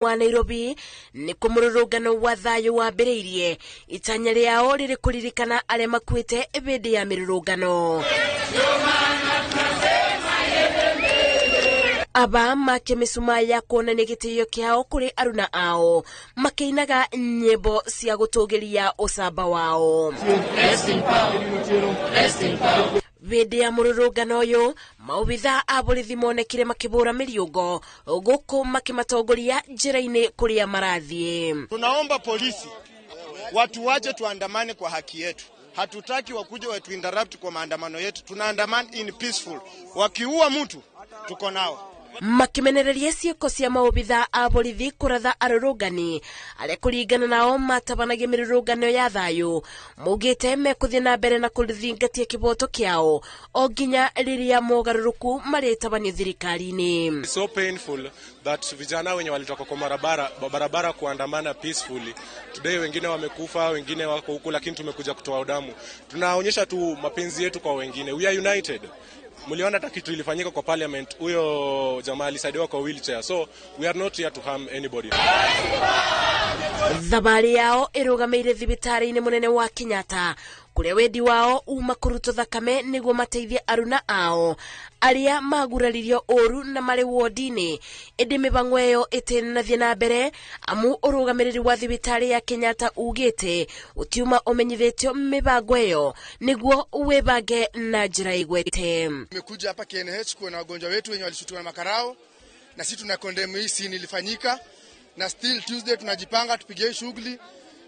Wa Nairobi nĩkuo mũrũrũngano wa thayũ wambĩrĩirie, itanya rĩao rĩrĩ kũririkana arĩa makuĩte hĩndĩ ya mĩrũrũngano. Aba make mĩcumaa ya kuonania gĩtĩo kĩao kũrĩ aruna ao, makĩinaga nyĩmbo cia gũtũgĩria ũcamba wao. Hĩndĩ ya mũrũrũngano ũyũ, maobitha a borithi monekire makĩbũra mĩriũngo gũkũ makĩmatongoria njĩra-inĩ kũrĩa marathiĩ. Tunaomba polisi watu wache tuandamane kwa haki yetu. Hatutaki wakuje watu interrupt kwa maandamano yetu. Tunaandamana in peaceful. Wakiua mtu, tuko nao. Makimenereria ciĩko cia maobitha a borithi kũratha arũrũngani arĩa kũringana nao matabanagia mĩrũrũngano ya thayũ, maugĩte mekũthiĩ na mbere na kũthingatia kĩboto kĩao o nginya rĩrĩa mogarũrũku marĩtabanio thirikari-inĩ. It's so painful that vijana wenye walitoka kwa barabara kuandamana peacefully today, wengine wamekufa, wengine wako huku, lakini tumekuja kutoa damu. Tunaonyesha tu mapenzi yetu kwa wengine. We are united. Mliona hata kitu ilifanyika kwa parliament, huyo jamaa alisaidiwa kwa wheelchair, so we are not here to harm anybody. Thabarĩ yao ĩrũgamĩire thibitarĩ-inĩ mũnene wa Kenyatta kũrĩa wendi wao uma kũrutwo thakame nĩguo mateithie aruna ao arĩa maguraririo ũru na marĩ wodi-inĩ, ĩndĩ mĩbango ĩyo ĩtinathiĩ na mbere amu ũrũgamĩrĩri wa thibitarĩ ya Kenyatta ugĩte ũtiuma ũmenyithĩtio mĩbango ĩyo nĩguo wĩbange na njĩra igwete. Tumekuja hapa KNH kuona wagonjwa wetu wenye walishutiwa na makarao, na sisi tuna condemn hii scene ilifanyika, na still Tuesday tunajipanga tupige shughuli,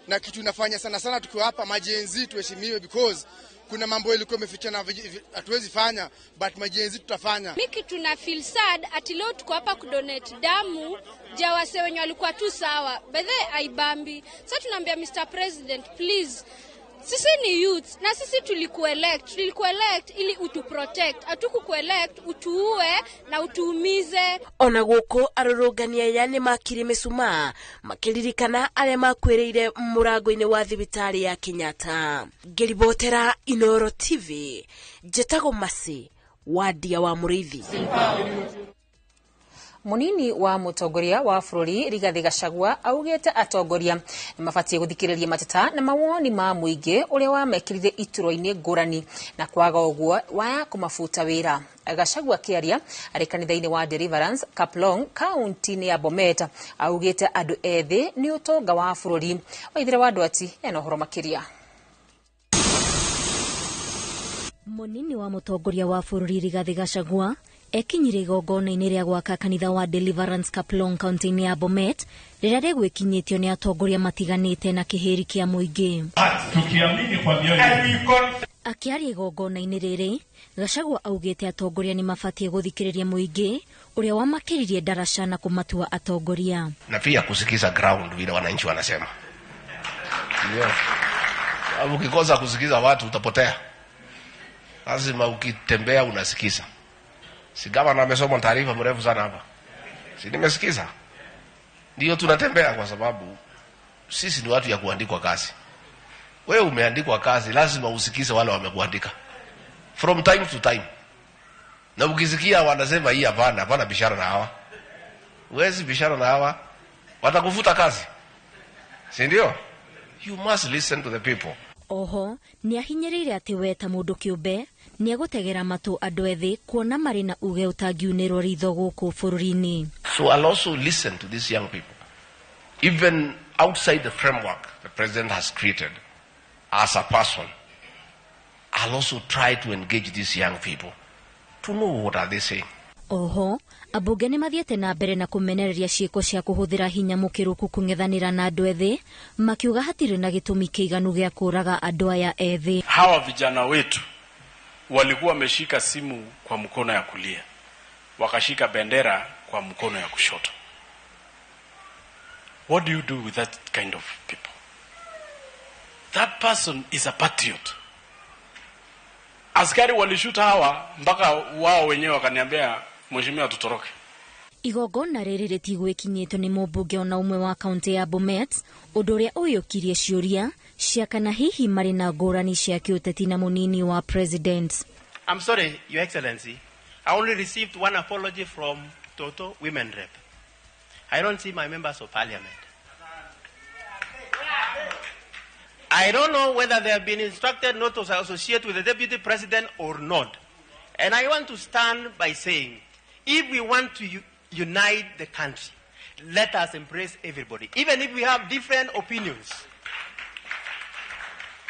na kitu inafanya sana sana tukiwa hapa ma-Gen Z tuheshimiwe, because kuna mambo ilikuwa imeficha na hatuwezi fanya, but ma-Gen Z tutafanya. Miki tuna feel sad ati leo tuko hapa kudonate damu ja wase wenye walikuwa tu sawa. By the way, aibambi. Sasa tunaambia Mr. President, please, sisi ni youths na sisi tulikuelect ili utu protect, hatukukuelect utuue na utuumize. Ona gũkũ arũrũngani aya nĩ makire mĩcumaa makĩririkana arĩa makuĩrĩire mũrango-inĩ wa thibitarĩ ya Kenyatta. Ngĩribotera Inooro TV, njĩtagwo Mercy Wandia wa Mũrĩithi. Munini wa mutongoria wa bũrũri Rigathi Gachagua augĩte atongoria nĩ mabatiĩ gũthikĩrĩria mateta na mawoni ma mũingĩ ũrĩa wamekĩrire iturwa-inĩ ngũrani na kwaga ũguo waya kũmabuta wĩra. Gachagua akĩaria arĩ kanitha-inĩ wa Deliverance Kaplong kaunti-inĩ ya Bomet augĩte andũ ethĩ nĩ ũtonga wa bũrũri. Waithĩra wa Ndwati ena ũhoro makĩria. Munini wa mutongoria wa bũrũri Rigathi Gachagua ekinyire igongona-inĩ rĩa gwaka kanitha wa Deliverance Kaplong kaunti-inĩ ya Bomet rĩrĩa rĩgwĩkinyĩtio nĩ atongoria matiganĩte na kĩhĩri kĩa mũingĩ. Tukiamini kwa mioyo yetu. Akĩaria igongona-inĩ rĩrĩ, Gachagua augĩte atongoria nĩ mabatiĩ gũthikĩrĩria mũingĩ ũrĩa wamakĩririe ndaraca na kũmatua atongoria. Na pia kusikiza ground vile wananchi wanasema. Ndio. Ukikosa kusikiza watu utapotea. Lazima ukitembea unasikiza. Si gavana amesoma taarifa mrefu sana hapa. Si nimesikiza? Ndio tunatembea kwa sababu sisi ni watu ya kuandikwa kazi. Wewe umeandikwa kazi, lazima usikize wale wamekuandika. From time to time. Na ukisikia wanasema hii hapana, hapana bishara na hawa. Huwezi bishara na hawa, watakufuta kazi. Si ndio? You must listen to the people. Oho nĩ ahinyĩrĩire atĩ we ta mũndũ kĩũmbe nĩ egũtegera matũ andũ ethĩ kuona marĩ na uge ũtangiunĩrwo ritho gũkũ bũrũri-inĩ. So I'll also listen to these young people. Even outside the framework the president has created as a person, I'll also try to engage these young people to know what are they saying. Oho ambunge nĩ mathiĩte na mbere na kũmenereria ciĩko cia kũhũthĩra hinya mũkĩrũku kũng'ethanĩra na andũ ethĩ, makiuga hatirĩ na gĩtũmi kĩiganu gĩa kũraga andũ aya ethĩ. Hawa vijana wetu walikuwa wameshika simu kwa mkono ya kulia, wakashika bendera kwa mkono ya kushoto. What do you do with that kind of people? That person is a patriot. Askari walishuta hawa mpaka wao wenyewe wakaniambia, mheshimiwa, tutoroke. Igongona rĩrĩ rĩtigwĩkinyĩtio nĩ mũmbunge ona ũmwe wa kaunti ya Bomet, ũndũ ũrĩa ũiyũkirie ciũria cia kana hihi marĩ na ngũrani cia kĩũteti na mũnini wa president. I'm sorry, Your Excellency. I only received one apology from Toto Women Rep. I don't see my members of parliament. I don't know whether they have been instructed not to associate with the deputy president or not. And I want to stand by saying, if we want to unite the country, let us embrace everybody, even if we have different opinions.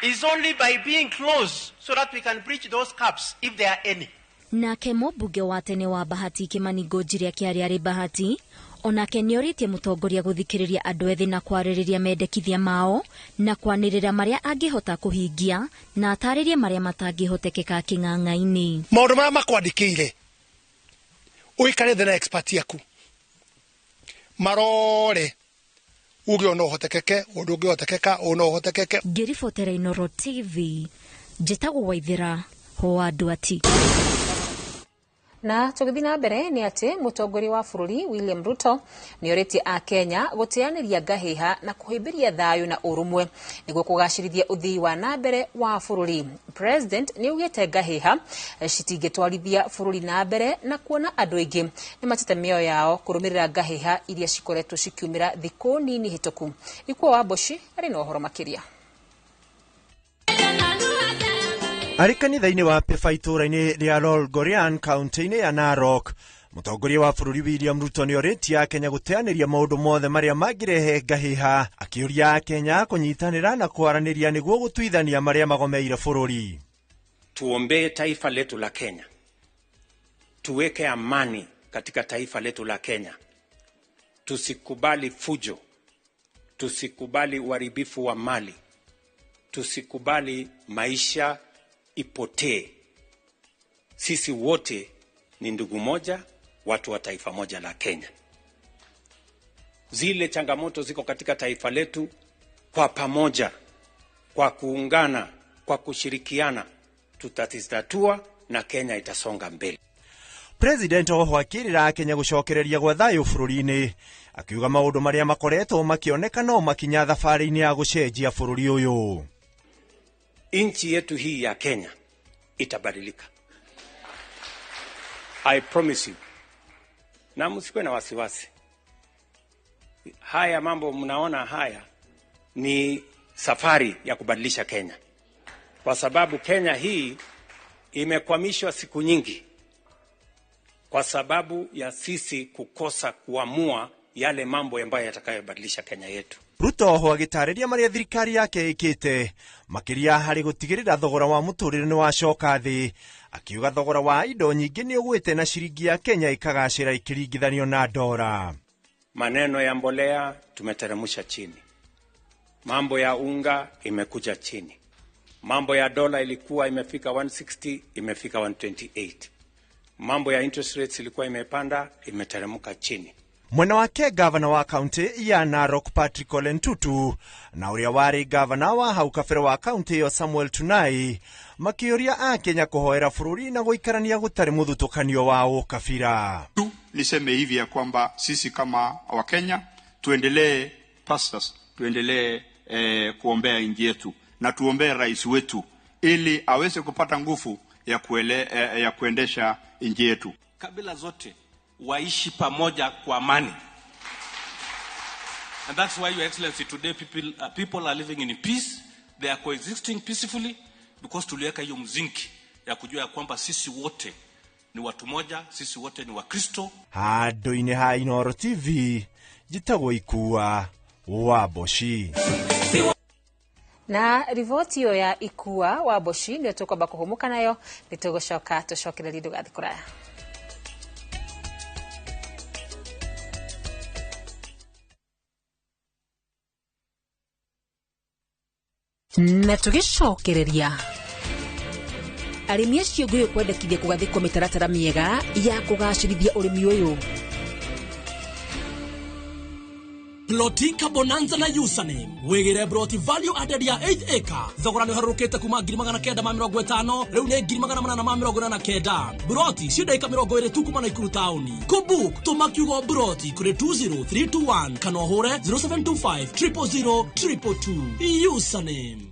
It's only by being close so that we can bridge those gaps, if there are any. Nake mũmbunge wa tene wa Bahati Kimani Ngunjiri akĩaria arĩ Bahati onake nĩorĩtie mũtongoria gũthikĩrĩria andũ ethĩ na kwarĩrĩria mendekithia mao na kwanĩrĩra marĩa angĩhota kũhingia na atarĩrie marĩa matangĩhotekeka kĩng'ang'a-inĩ. Maũndũ marĩa makwandĩkĩire ũikare thĩ na expert yaku marore uge ũũ no ũhotekeke, ũũ ndũngĩhotekeka, ũũ no ũhotekeke. Ngĩribotera Inooro TV njĩtagwo Waithĩra wa Nduati. Na tũgĩthiĩ na mbere nĩ atĩ mũtongoria wa bũrũri William Ruto nĩorĩtie akenya gũteanĩria ngahĩha na kũhĩmbĩria thayũ na ũrũmwe nĩguo kũgacĩrithia ũthii wa na mbere wa bũrũri. President nĩaugĩte ngahĩha citingĩtwarithia bũrũri na mbere na kuona andũ aingĩ nĩmatete mĩoyo yao kũrũmĩrĩra ngahĩha iria cikoretwo cikiumĩra thikũ nini hĩtũku. Ikua wa Mboci arĩ na ũhoro makĩria. Arĩ kanitha-inĩ wa Pefa itũũra-inĩ rĩa Lolgorian kaunti-inĩ ya Narok, mũtongoria wa bũrũri William Ruto nĩorĩtie akenya gũteanĩria maũndũ mothe marĩa mangĩrehe ngahĩha, akĩũria akenya kũnyitanĩra na kwaranĩria nĩguo gũtuithania marĩa magomeire bũrũri. Tuombee taifa letu la Kenya, tuweke amani katika taifa letu la Kenya, tusikubali fujo, tusikubali uharibifu wa mali, tusikubali maisha ipotee. Sisi wote ni ndugu moja, watu wa taifa moja la Kenya. Zile changamoto ziko katika taifa letu, kwa pamoja, kwa kuungana, kwa kushirikiana, tutazitatua na Kenya itasonga mbele. President oho akĩrĩra Kenya gũcokereria gwa thayũ bũrũri-inĩ, akiuga maũndũ marĩa makoretwo makĩoneka no makinya thabarĩ-inĩ ya gũcenjia bũrũri ũyũ. Nchi yetu hii ya Kenya itabadilika. I promise you. Na msikuwe na wasiwasi. Haya mambo mnaona haya ni safari ya kubadilisha Kenya. Kwa sababu Kenya hii imekwamishwa siku nyingi kwa sababu ya sisi kukosa kuamua yale mambo ambayo yatakayobadilisha Kenya yetu. Ruto oho agĩtarĩria marĩa thirikari yake ĩkĩte makĩria harĩ gũtigĩrĩra thogora wa mũtũrĩre nĩ wacoka thĩ, akiuga thogora wa indo nyingĩ nĩ ũgwĩte na ciringi ya Kenya ĩkagacĩra ĩkĩringithanio na ndora. Maneno ya mbolea tumeteremsha chini, mambo ya unga imekuja chini, mambo ya dola ilikuwa imefika 160 imefika 128, mambo ya interest rates ilikuwa imepanda imeteremka chini. Mwena wake gavana wa kaunti ya Narok Patrick Ole Ntutu na ũrĩa warĩ gavana wa hau kabere wa kaunti ĩyo Samuel Tunai makĩũria akenya kũhoera bũrũri na gũikarania gũtarĩ mũthutũkanio wa ũkabira. Niseme hivi ya kwamba sisi kama Wakenya tuendelee, pastors, tuendelee kuombea nchi yetu na tuombee rais wetu ili aweze kupata nguvu ya kuendesha nchi yetu. Kabila zote waishi pamoja kwa amani. And that's why, Your Excellency, today people are living in peace. They are coexisting peacefully because tuliweka hiyo mzingi ya kujua ya kwamba sisi wote ni watu moja, sisi wote ni Wakristo. Handũ-inĩ ha Inooro TV njĩtagwo Ikua wa Mboci. Na riboti ĩyo ya Ikua wa Mboci nĩyo tũkwamba kũhũmũka nayo, nĩtũgũcoka tũcokererie ndũgathiĩ kũraya. Na tũgĩcokereria arĩmi acio ngũyũ kwendekithia kũgathĩkwo mĩtaratara mĩega ya kũgacĩrithia ũrĩmi ũyũ. Plotinka Bonanza na username wigire broti value added ya 8 acre thogora ni harurukite kuma 950 riu ni 889 broti cio ndagika 20 tu kuma Nakuru town. Kubook tuma kiugo broti kuri 20321 kana uhure 0725 000 222. Username.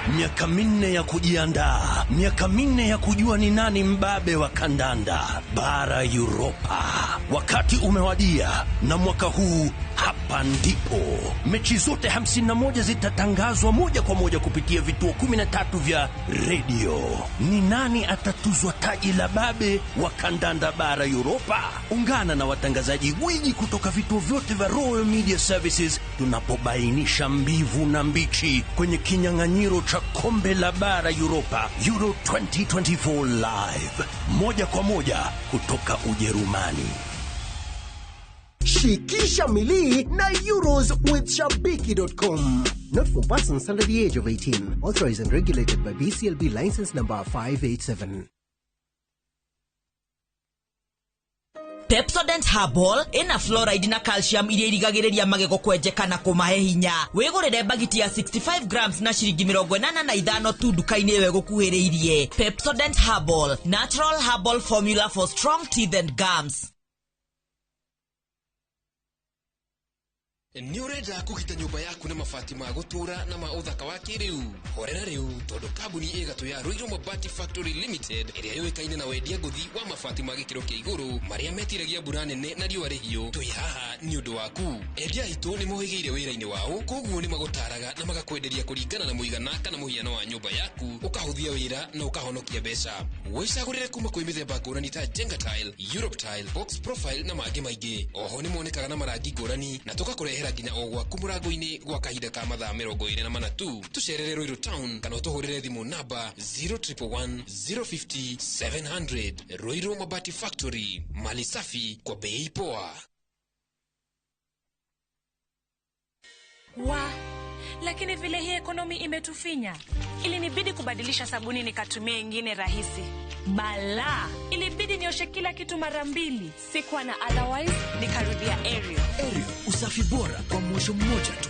Miaka 4 ya kujiandaa, miaka 4 ya kujua ni nani mbabe wa kandanda bara Europa. Wakati umewadia, na mwaka huu hapa ndipo mechi zote 51 zitatangazwa moja kwa moja kupitia vituo 13 vya redio. Ni nani atatuzwa taji la babe wa kandanda bara Europa? Ungana na watangazaji gwiji kutoka vituo vyote vya Royal Media Services tunapobainisha mbivu na mbichi kwenye kinyang'anyiro cha kombe la bara Europa Euro 2024 live, moja kwa moja kutoka Ujerumani. Shikisha milii na Euros with Shabiki.com. Not for persons under the age of 18. Authorized and regulated by BCLB license number 587. Pepsodent Herbal ina fluoride na calcium iria irigagĩrĩria magego kwenjeka na kũmahe hinya. Wĩgũrĩre bagiti ya 65 grams na ciringi 85 tu nduka-inĩ ĩyo ĩgũkuhĩrĩirie. Pepsodent Herbal, natural herbal formula for strong teeth and gums. Nĩ ũrenda kũgita nyũmba yaku na mabati ma gũtũũra na ma ũthaka wa kĩrĩu? Horera rĩu, tondũ kambuni ĩgatũ ya Ruiru Mabati Factory Limited ĩrĩa yũĩkaine na wendia ngũthi wa mabati ma gĩkĩro kĩa igũrũ marĩa metiragia mbura nene na riũa rĩhiũ, twĩ haha nĩ ũndũ waku. Endia aitũ nĩ mohĩgĩire wĩra-inĩ wao, koguo nĩ magũtaraga na magakwenderia kũringana na mũigana kana mũhiano wa nyũmba yaku, ũkahũthia wĩra na ũkahonokia mbeca. Wĩcagũrĩre kuma kwĩ mĩthemba ngũrani ta Jenga Tile, Europe Tile, Box Profile na mangĩ maingĩ. Oho nĩ monekaga na marangi ngũrani na tũgakũrehera nginya o gwaku mũrango-inĩ gwa kahinda ka mathaa 24 tu. Tũcerere Ruiru Town kana ũtũhũrĩre thimũ namba 0111 050 700. Ruiru Mabati Factory, mali safi kwa bei poa. Wa, lakini vile hii ekonomi imetufinya, ilinibidi kubadilisha sabuni nikatumia ingine rahisi. Bala, ilibidi nioshe kila kitu mara mbili. Sikuwa na otherwise, nikarudia Ariel. Ariel, usafi bora kwa mwosho mmoja tu.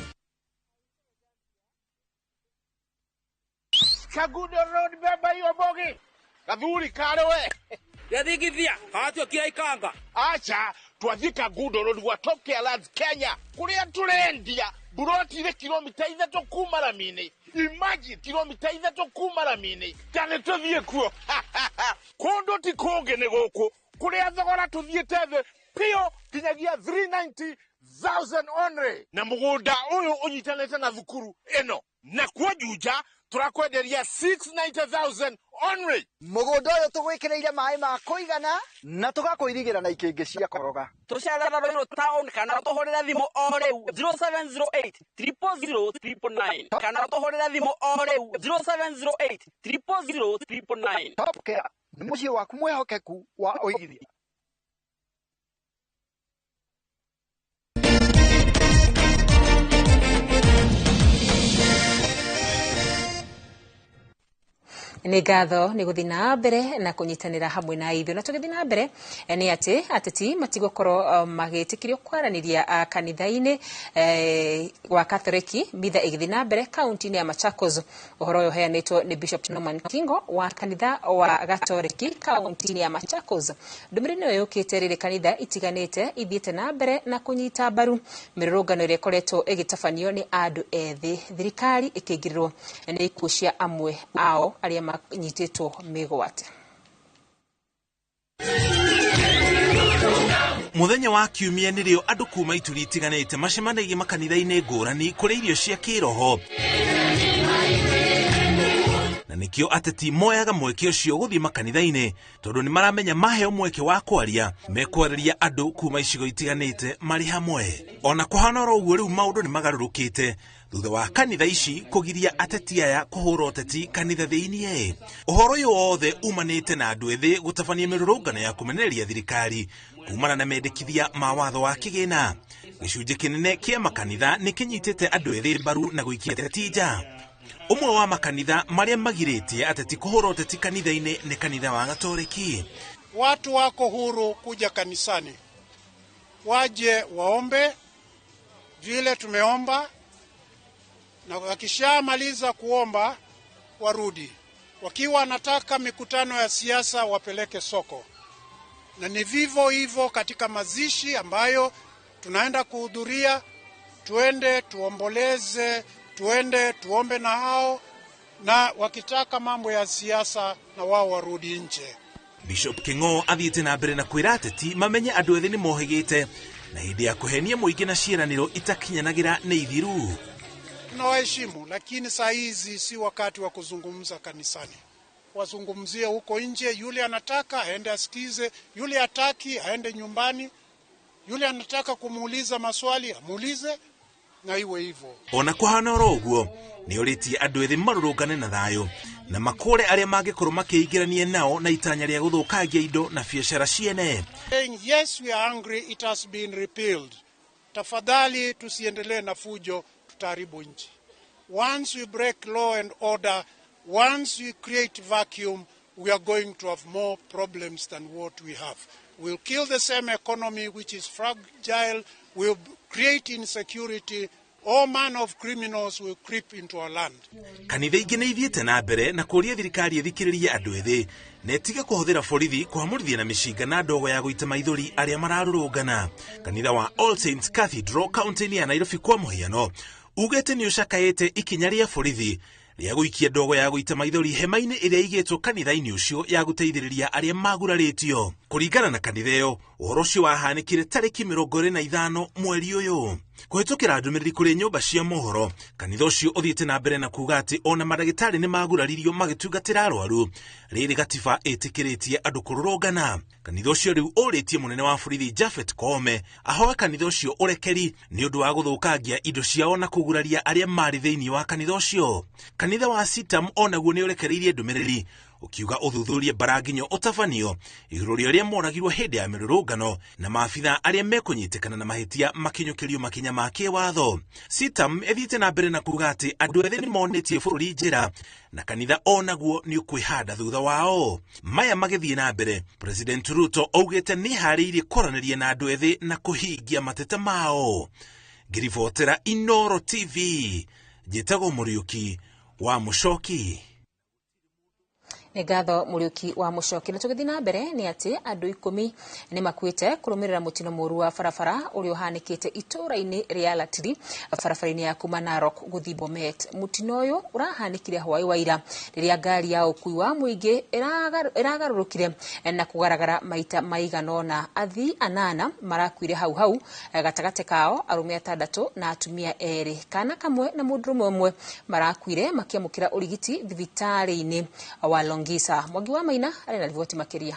Kagudo Road beba hiyo bogi. Gathuri karowe. Yathigithia, hatio kia ikanga. Acha, twathie Kagudo Road gwa Top Care Lands Kenya. Kuria turendia buroti ile kilomita 3 kuma ramini. Imagine kilomita 3 kuma ramini. Tane tuthie kuo. Kundu ti kungi ni guku. Kuria thogora tuthiete thi pio kinyagia 390,000 only. Na mugunda uyu unyitanite na thukuru ino. Na kwa Juja turakwenderia 690,000 only. Mugunda uyu tugwikireire mai ma kuigana na tugakuirigira na ikingi cia koroga. Tucerera Ruiru Town kana tuhurire thimu o riu 0708 000 999 kana tuhurire thimu o riu 0708 000 999. Top Care ni muciĩ waku mwihokeku wa ũigithia. Nĩ ngatho nĩ gũthiĩ na mbere na kũnyitanĩra hamwe na ithuĩ. Na tũgĩthiĩ na mbere nĩ atĩ ateti matigũkorwo magĩtĩkĩrio kwaranĩria kanitha-inĩ wa Katholiki mitha ĩgĩthiĩ na mbere kaunti-inĩ ya Machakos. Ũhoro ũyũ ũheanĩtwo nĩ Bishop Norman Kingo wa kanitha wa Gatoreki kaunti-inĩ ya Machakos. Ndũmĩrĩri ĩno yũkĩte rĩrĩ kanitha itiganĩte ithiĩte na mbere na kũnyita mbaru mĩrũrũngano ĩrĩa ĩkoretwo ĩgĩtabanio nĩ andũ ethĩ, thirikari ĩkĩingĩrĩrwo nĩ ikuũ cia amwe ao arĩa nyitĩtwo mĩgwate. Muthenya wa kiumia nĩrĩo andũ kuma ituri itiganĩte macemanagia makanitha-inĩ ngũrani kũrĩa irio cia kĩroho, na nĩkĩo ateti moyaga mweke ũcio gũthiĩ makanitha-inĩ tondũ nĩ maramenya maheo mweke wa kwaria mekwarĩria andũ kuma icigo itiganĩte marĩ hamwe. Ona kũhana oro ũguo rĩu maũndũ nĩ magarũrũkĩte thutha wa kanitha ici kũgiria ateti aya kũhũra ũteti kanitha thĩiniĩ. Ũhoro ũyũ wothe umanĩte na andũ ethĩ gũtabania mĩrũrũngano ya kũmenereria thirikari kumana na mendekithia ma watho wa kĩgĩna. Gĩcunjĩ kĩnene kĩa makanitha nĩ kĩnyitĩte andũ ethĩ mbaru na gũikia ateti nja. Ũmwe wa makanitha marĩa magirĩtie ateti kũhũra ũteti kanitha-inĩ nĩ kanitha wa Gatoreki. Watu wako huru kuja kanisani, waje waombe vile tumeomba, na wakishamaliza kuomba warudi. Wakiwa wanataka mikutano ya siasa wapeleke soko. Na ni vivyo hivyo katika mazishi ambayo tunaenda kuhudhuria, tuende tuomboleze, tuende tuombe na hao, na wakitaka mambo ya siasa na wao warudi nje. Bishop King'o athiĩte na mbere na kwĩra ateti mamenye andũ ethĩ nĩ mohĩgĩte na hĩndĩ ya kũhenia mũingĩ na ciĩranĩro itakinyanagĩra nĩ ithiru. Tunawaheshimu, lakini saa hizi si wakati wa kuzungumza kanisani. Wazungumzie huko nje, yule anataka aende asikize, yule hataki aende nyumbani, yule anataka kumuuliza maswali amuulize, na iwe hivyo. Ona kuhana oro ũguo nĩ ũrĩtie andũ ethĩ marũrũngane na thayũ na makũre arĩa mangĩkorwo makĩingĩrania nao na itanya rĩa gũthũkangia indo na biacara ciene. Saying yes we are angry, it has been repealed. Tafadhali tusiendelee na fujo, tutaharibu nchi. Once we break law and order, once we create vacuum, we are going to have more problems than what we have. We'll kill the same economy which is fragile, we'll create insecurity, all manner of criminals will creep into our land. Kanitha ingĩ nĩ ithiĩte na mbere na kũũria thirikari ĩthikĩrĩrie andũ ethĩ na ĩtige kũhũthĩra borithi kũhamũrithia na mĩcinga na ndogo ya gũita maithori arĩa mararũrũngana. Kanitha wa All Saints Cathedral kaunti-inĩ ya Nairobi kwa mũhiano ugĩte nĩ ũcakaĩte ikinya rĩa borithi rĩa gũikia ndogo ya gũita maithori hema-inĩ ĩrĩa ĩigĩtwo kanitha-inĩ ũcio ya gũteithĩrĩria arĩa magurarĩtio. Kũringana na kanitha ĩyo, ũhoro ũcio wahanĩkire tarĩki 25 mweri ũyũ. Kũhĩtũkĩra ndũmĩrĩri kũrĩ nyũmba cia mohoro, kanitha ũcio ũthiĩte na mbere na kuuga atĩ ona mandagĩtarĩ nĩ maguraririo magĩtungatĩra arwaru, rĩrĩ gatiba ĩtĩkĩrĩtie andũ kũrũrũngana. Kanitha ũcio rĩu ũrĩtie mũnene wa borithi Japhet Koome ahoe kanitha ũcio ũrekeri nĩ ũndũ wa gũthũkangia indo ciao na kũguraria arĩa marĩ thĩinĩ wa kanitha ũcio. Kanitha wa Sitam onaguo nĩ ũrekereirie ndũmĩrĩri ukiuga ũthuthurie mbaranginyo ũtabanio igũrũ rĩa arĩa moragirwo hĩndĩ ya mĩrũrũngano na maabitha arĩa mekũnyitĩkana na mahĩtia makinyũkĩrio makinya ma kĩwatho. Sitam ĩthiĩte na mbere na kuuga atĩ andũ ethĩ nĩ monĩtie bũrũri njĩra na kanitha onaguo nĩ ũkwĩhanda thutha wao. Maya magĩthiĩ na mbere, President Ruto augĩte nĩ harĩirie kwaranĩria na andũ ethĩ na kũhingia mateta mao. Ngĩribotera Inooro TV, njĩtagwo Mũriũki wa Mũcoki. Nĩ ngatho Mũriũki wa Mũcoki. Na tũgĩthiĩ na mbere nĩ atĩ andũ 10 nĩ makuĩte kũrũmĩrĩra mũtino mũru wa barabara ũrĩa ũhanĩkĩte itũũra-inĩ rĩa Latiri barabara-inĩ ya kuma Narok gũthiĩ Bomet. Mũtino ũyũ ũrahanĩkire hwaĩ wa ira rĩrĩa ngari ya ũkuui wa mũingĩ ĩragarũrũkire na kũgaragara maita maigana ũna. Athii 8 marakuire hau hau, gatagatĩ kao arũme 6 na atumia 2. Kana kamwe na mũndũrũme ũmwe marakuire makĩamũkĩra ũrigiti thibitarĩ-inĩ wa Longisa. Mwangi wa Maina arĩ na riboti makĩria.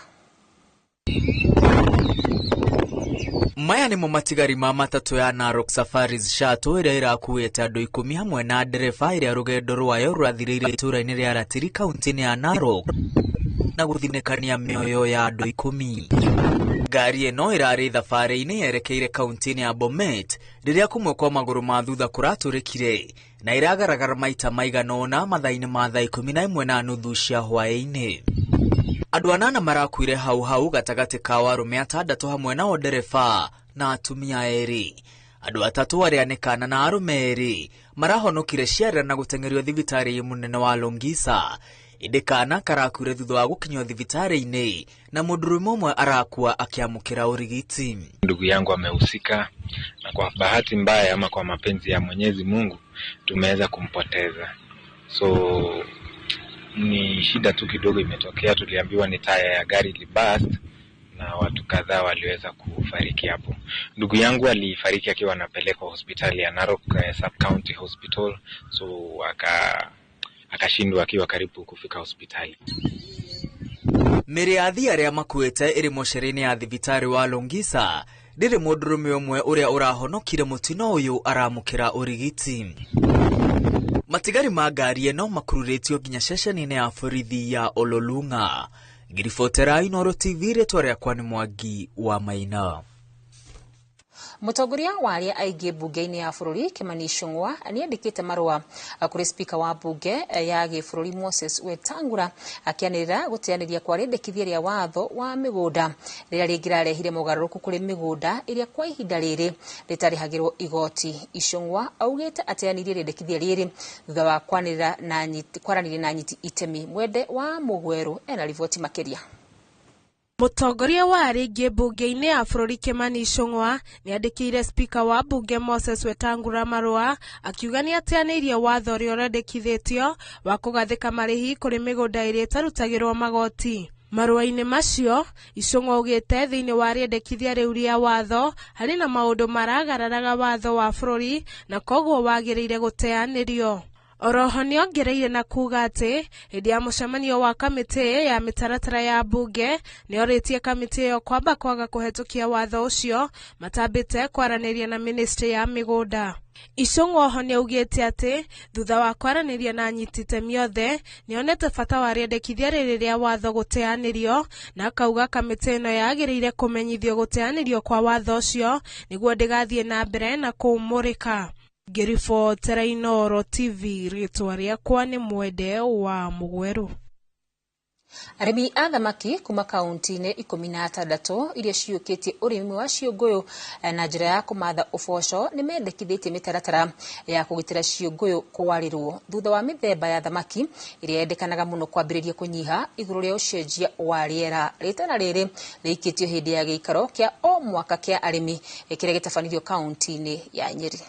Maya nĩmo matigari ma matatũ ya Narok Safaris Shuttle ĩrĩa ĩrakuĩte andũ 10 hamwe na ndereba ĩrĩa rũgendo rwayo rwathirĩire itũũra-inĩ rĩa Ratiri kaunti-inĩ ya Narok na gũthinĩkania mĩoyo ya andũ 10. Ngari ĩno ĩrarĩ thabarĩ-inĩ yerekeire kaunti-inĩ ya Bomet rĩrĩa kũmwe kwa magũrũ ma thutha kũratũrĩkire na ĩragaragara maita maigana ũna mathaa-inĩ ma thaa 11:30 cia hwaĩ-inĩ. Andũ 8 marakuire hau hau gatagatĩ kao arũme 6 hamwe na ndereba na atumia 2. Andũ 3 arĩa nĩ kana na arũme 2 marahonokire ciara na gũteng'erio thibitarĩ mũnene wa Longisa. Ĩndĩ kana karakuire thutha wa gũkinyio thibitarĩ-inĩ na mũndũrũme ũmwe arakua akĩamũkĩra ũrigiti. Ndugu yangu amehusika na kwa bahati mbaya ama kwa mapenzi ya Mwenyezi Mungu tumeweza kumpoteza. So ni shida tu kidogo imetokea, tuliambiwa ni taya ya gari libast na watu kadhaa waliweza kufariki hapo. Ndugu yangu alifariki akiwa anapelekwa hospitali ya Narok Sub County Hospital, so akashindwa akiwa karibu kufika hospitali. Mĩĩrĩ ya athii arĩa makuĩte ĩrĩ mocerĩ-inĩ ya thibitarĩ wa Longisa rĩrĩ mũndũrũme ũmwe ũrĩa ũrahonokire mũtino ũyũ aramũkĩra ũrigiti. Matigari ma ngari ĩno makururĩtio nginya ceceni-inĩ ya borithi ya Ololunga. Ngĩribotera Inooro TV, rĩtwa rĩakwa nĩ Mwangi wa Maina. Mũtongoria wa arĩa aingĩ mbunge-inĩ ya bũrũri Kimani Ichung'wa nĩandĩkĩte marũa kũrĩ spika wa mbunge ya gĩbũrũri Moses Wetangula akĩanĩrĩra gũteanĩria kwa rĩendekithia rĩa watho wa mĩgũnda rĩrĩa rĩngĩrarehire mogarũrũku kũrĩ mĩgũnda ĩrĩa kwa ihinda rĩrĩ rĩtarĩhagĩrwo igoti. Ichung'wa augĩte ateanĩirie rĩendekithia rĩrĩ thutha wa kwaranĩria na anyiti itemi. Mwende wa Mũgwerũ ena riboti makĩria. Mũtongoria wa arĩa aingĩ mbunge-inĩ ya bũrũri Kimani Ichung'wa nĩandĩkĩire spika wa mbunge Moses Wetangula marũa akiuga nĩateanĩirie watho ũrĩa ũrendekithĩtio wa kũgathĩka marĩhi kũrĩ mĩgũnda ĩrĩa ĩtarutagĩrwo magoti. Marũa-inĩ macio, Ichung'wa augĩte thĩinĩ wa rĩendekithia rĩu rĩa watho harĩ na maũndũ maragararaga watho wa bũrũri na koguo wagĩrĩire gũteanĩrio. Oroho nĩongereire na kuga atĩ hĩndĩ ya mũcemanio wa kamĩtĩ ya mĩtaratara ya mbunge nĩorĩtie kamĩtĩ ĩyo kwamba kwaga kũhetũkia watho ũcio matambĩte kwaranĩria na ministry ya mĩgũnda. Ichung'wa oho nĩaugĩte atĩ thutha wa kwaranĩria na anyiti itemi othe nĩonete bata wa rĩendekithia rĩrĩ rĩa watho gũteanĩrio na akauga kamĩtĩ ĩno yagĩrĩire kũmenyithio gũteanĩrio kwa watho ũcio nĩguo ndĩgathiĩ na mbere na kũũmũrĩka. Ngĩribotera Inooro TV rĩtwa rĩakwa nĩ Mwende wa Mũgwerũ. Arĩmi a thamaki kuma kaunti-inĩ 16 iria ciyũkĩtie ũrĩmi wa ciũngũyũ na njĩra ya kũmatha ũboco nĩmendekithĩtie mĩtaratara ya kũgitĩra ciũngũyũ kwarĩrwo thutha wa mĩthemba ya thamaki ĩrĩa yendekanaga mũno kwambĩrĩria kũnyiha igũrũ rĩa ũcenjia wa rĩera. Rĩtana rĩrĩ rĩikĩtio hĩndĩ ya gĩikaro kĩa o mwaka kĩa arĩmi kĩrĩa gĩtabanĩrio kaunti-inĩ ya Nyĩrĩ.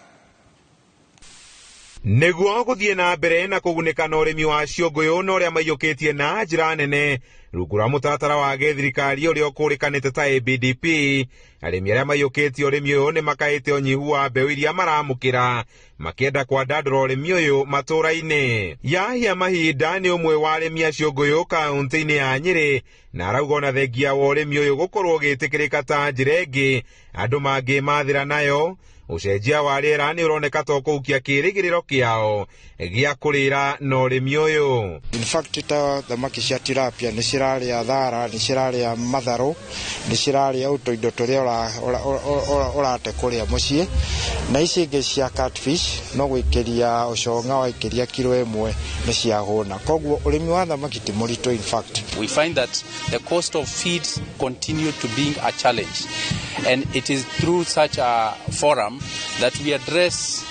Nĩguo gũthiĩ na mbere na kũgunĩka na ũrĩmi wa ciũngũyũ na ũrĩa maiyũkĩtie na njĩra nene rungu rwa mũtaratara wa gĩthirikari ũrĩa ũkũrĩkanĩte ta ABDP, arĩmi arĩa maiyũkĩtie ũrĩmi ũyũ nĩ makaĩte ũnyihu wa mbeũ iria maramũkĩra makĩenda kwandandũra ũrĩmi ũyũ matũũra-inĩ. Yahya Mahinda nĩ ũmwe wa arĩmi a ciũngũyũ kaunti-inĩ ya Nyĩrĩ na arauga ona thengia wa ũrĩmi ũyũ gũkorwo ũgĩtĩkĩrĩka ta njĩra ĩngĩ andũ mangĩmathĩra nayo, ũcenjia wa rĩera nĩ ũroneka to kũhukia kĩĩrĩgĩrĩro kĩao gĩa kũrĩra na ũrĩmi ũyũ. In fact ta thamaki cia tilapia nĩ cirarĩa thara, nĩ cirarĩa matharũ, nĩ cirarĩa tũindo tũrĩa ũrate kũrĩa mũciĩ, na ici ingĩ cia catfish no gwĩkĩria ũcong'a waikĩria kiro 1 nĩ ciahũna. Koguo ũrĩmi wa thamaki ti mũritũ in fact. We find that the cost of feeds continue to being a challenge, and it is through such a forum that we address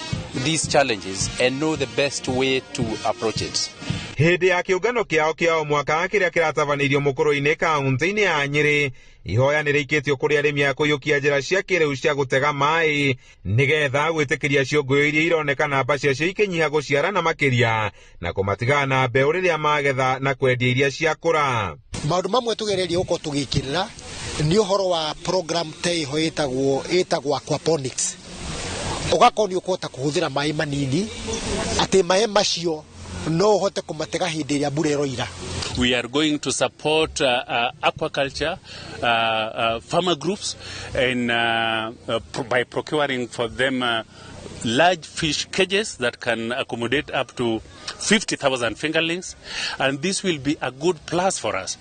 these challenges and know the best way to approach it. Hĩndĩ ya kĩũngano kĩao kĩa o mwaka kĩrĩa kĩratabanĩirio mũkũrũ-inĩ kaunti-inĩ ya Nyĩrĩ, ihoya nĩ rĩikĩtio kũrĩ arĩmi a kũiyũkia njĩra cia kĩrĩu cia gũtega maĩ nĩgetha gwĩtĩkĩria ciũngũyũ iria ironeka namba ciacio ikĩnyiha gũciarana makĩria na kũmatigana na mbeũ rĩrĩa magetha na kwendia iria ciakũra. Maũndũ mamwe tũgererie gũkorwo tũgĩkĩrĩra nĩ ũhoro wa program ta ĩho ĩtagwo aquaponics. Ũgakorwo nĩ ũkũhota kũhũthĩra maĩ manini, atĩ maĩ macio no ũhote kũmatega hĩndĩ ĩrĩa mbura ĩroira. We are going to support aquaculture farmer groups and by procuring for them large fish cages that can accommodate up to 50,000 fingerlings, and this will be a good plus for us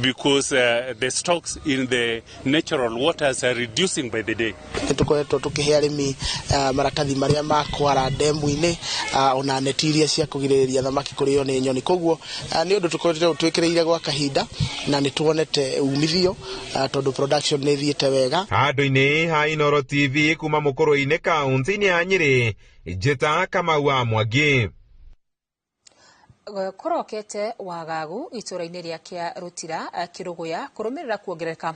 because the stocks in the natural waters are reducing by the day. Nĩtũkoretwo tũkĩhe arĩmi maratathi marĩa ma kwara ndemu-inĩ, ona neti iria cia kũgirĩrĩria thamaki kũrĩo nĩ nyoni. Koguo nĩ ũndũ tũkoretwo twĩkĩrĩire gwa kahinda na nĩ tuonete umithio, tondũ production nĩ ĩthiĩte wega. Handũ-inĩ ha Inooro TV kuma mũkũrũ-inĩ kaunti-inĩ ya Nyĩrĩ, Njĩta Kamau wa Mwangi. Kũrokete wagagu itũũra-inĩ rĩa Kĩa Rũtira Kĩrũgũya kũrũmĩrĩra kuongerereka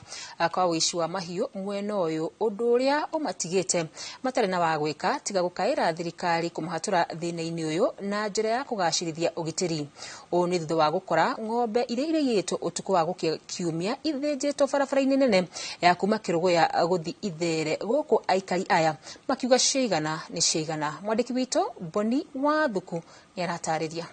kwa ũici wa mahiũ mwena ũyũ, ũndũ ũrĩa ũmatigĩte matarĩ na wa gwĩka tiga gũkaĩra thirikari kũmahatũra thĩna-inĩ ũyũ na njĩra ya kũgacĩrithia ũgitĩri. Ũũ nĩ thutha wa gũkora ng'ombe iria irĩiyĩtwo ũtukũ wa gũkĩa kiumia ithĩnjĩtwo barabara-inĩ nene ya kuma Kĩrũgũya gũthiĩ Ithere, gũkũ aikari aya makiuga ciaigana nĩ ciaigana. Mwandĩki witũ Boni Wathuku nĩaratarĩria.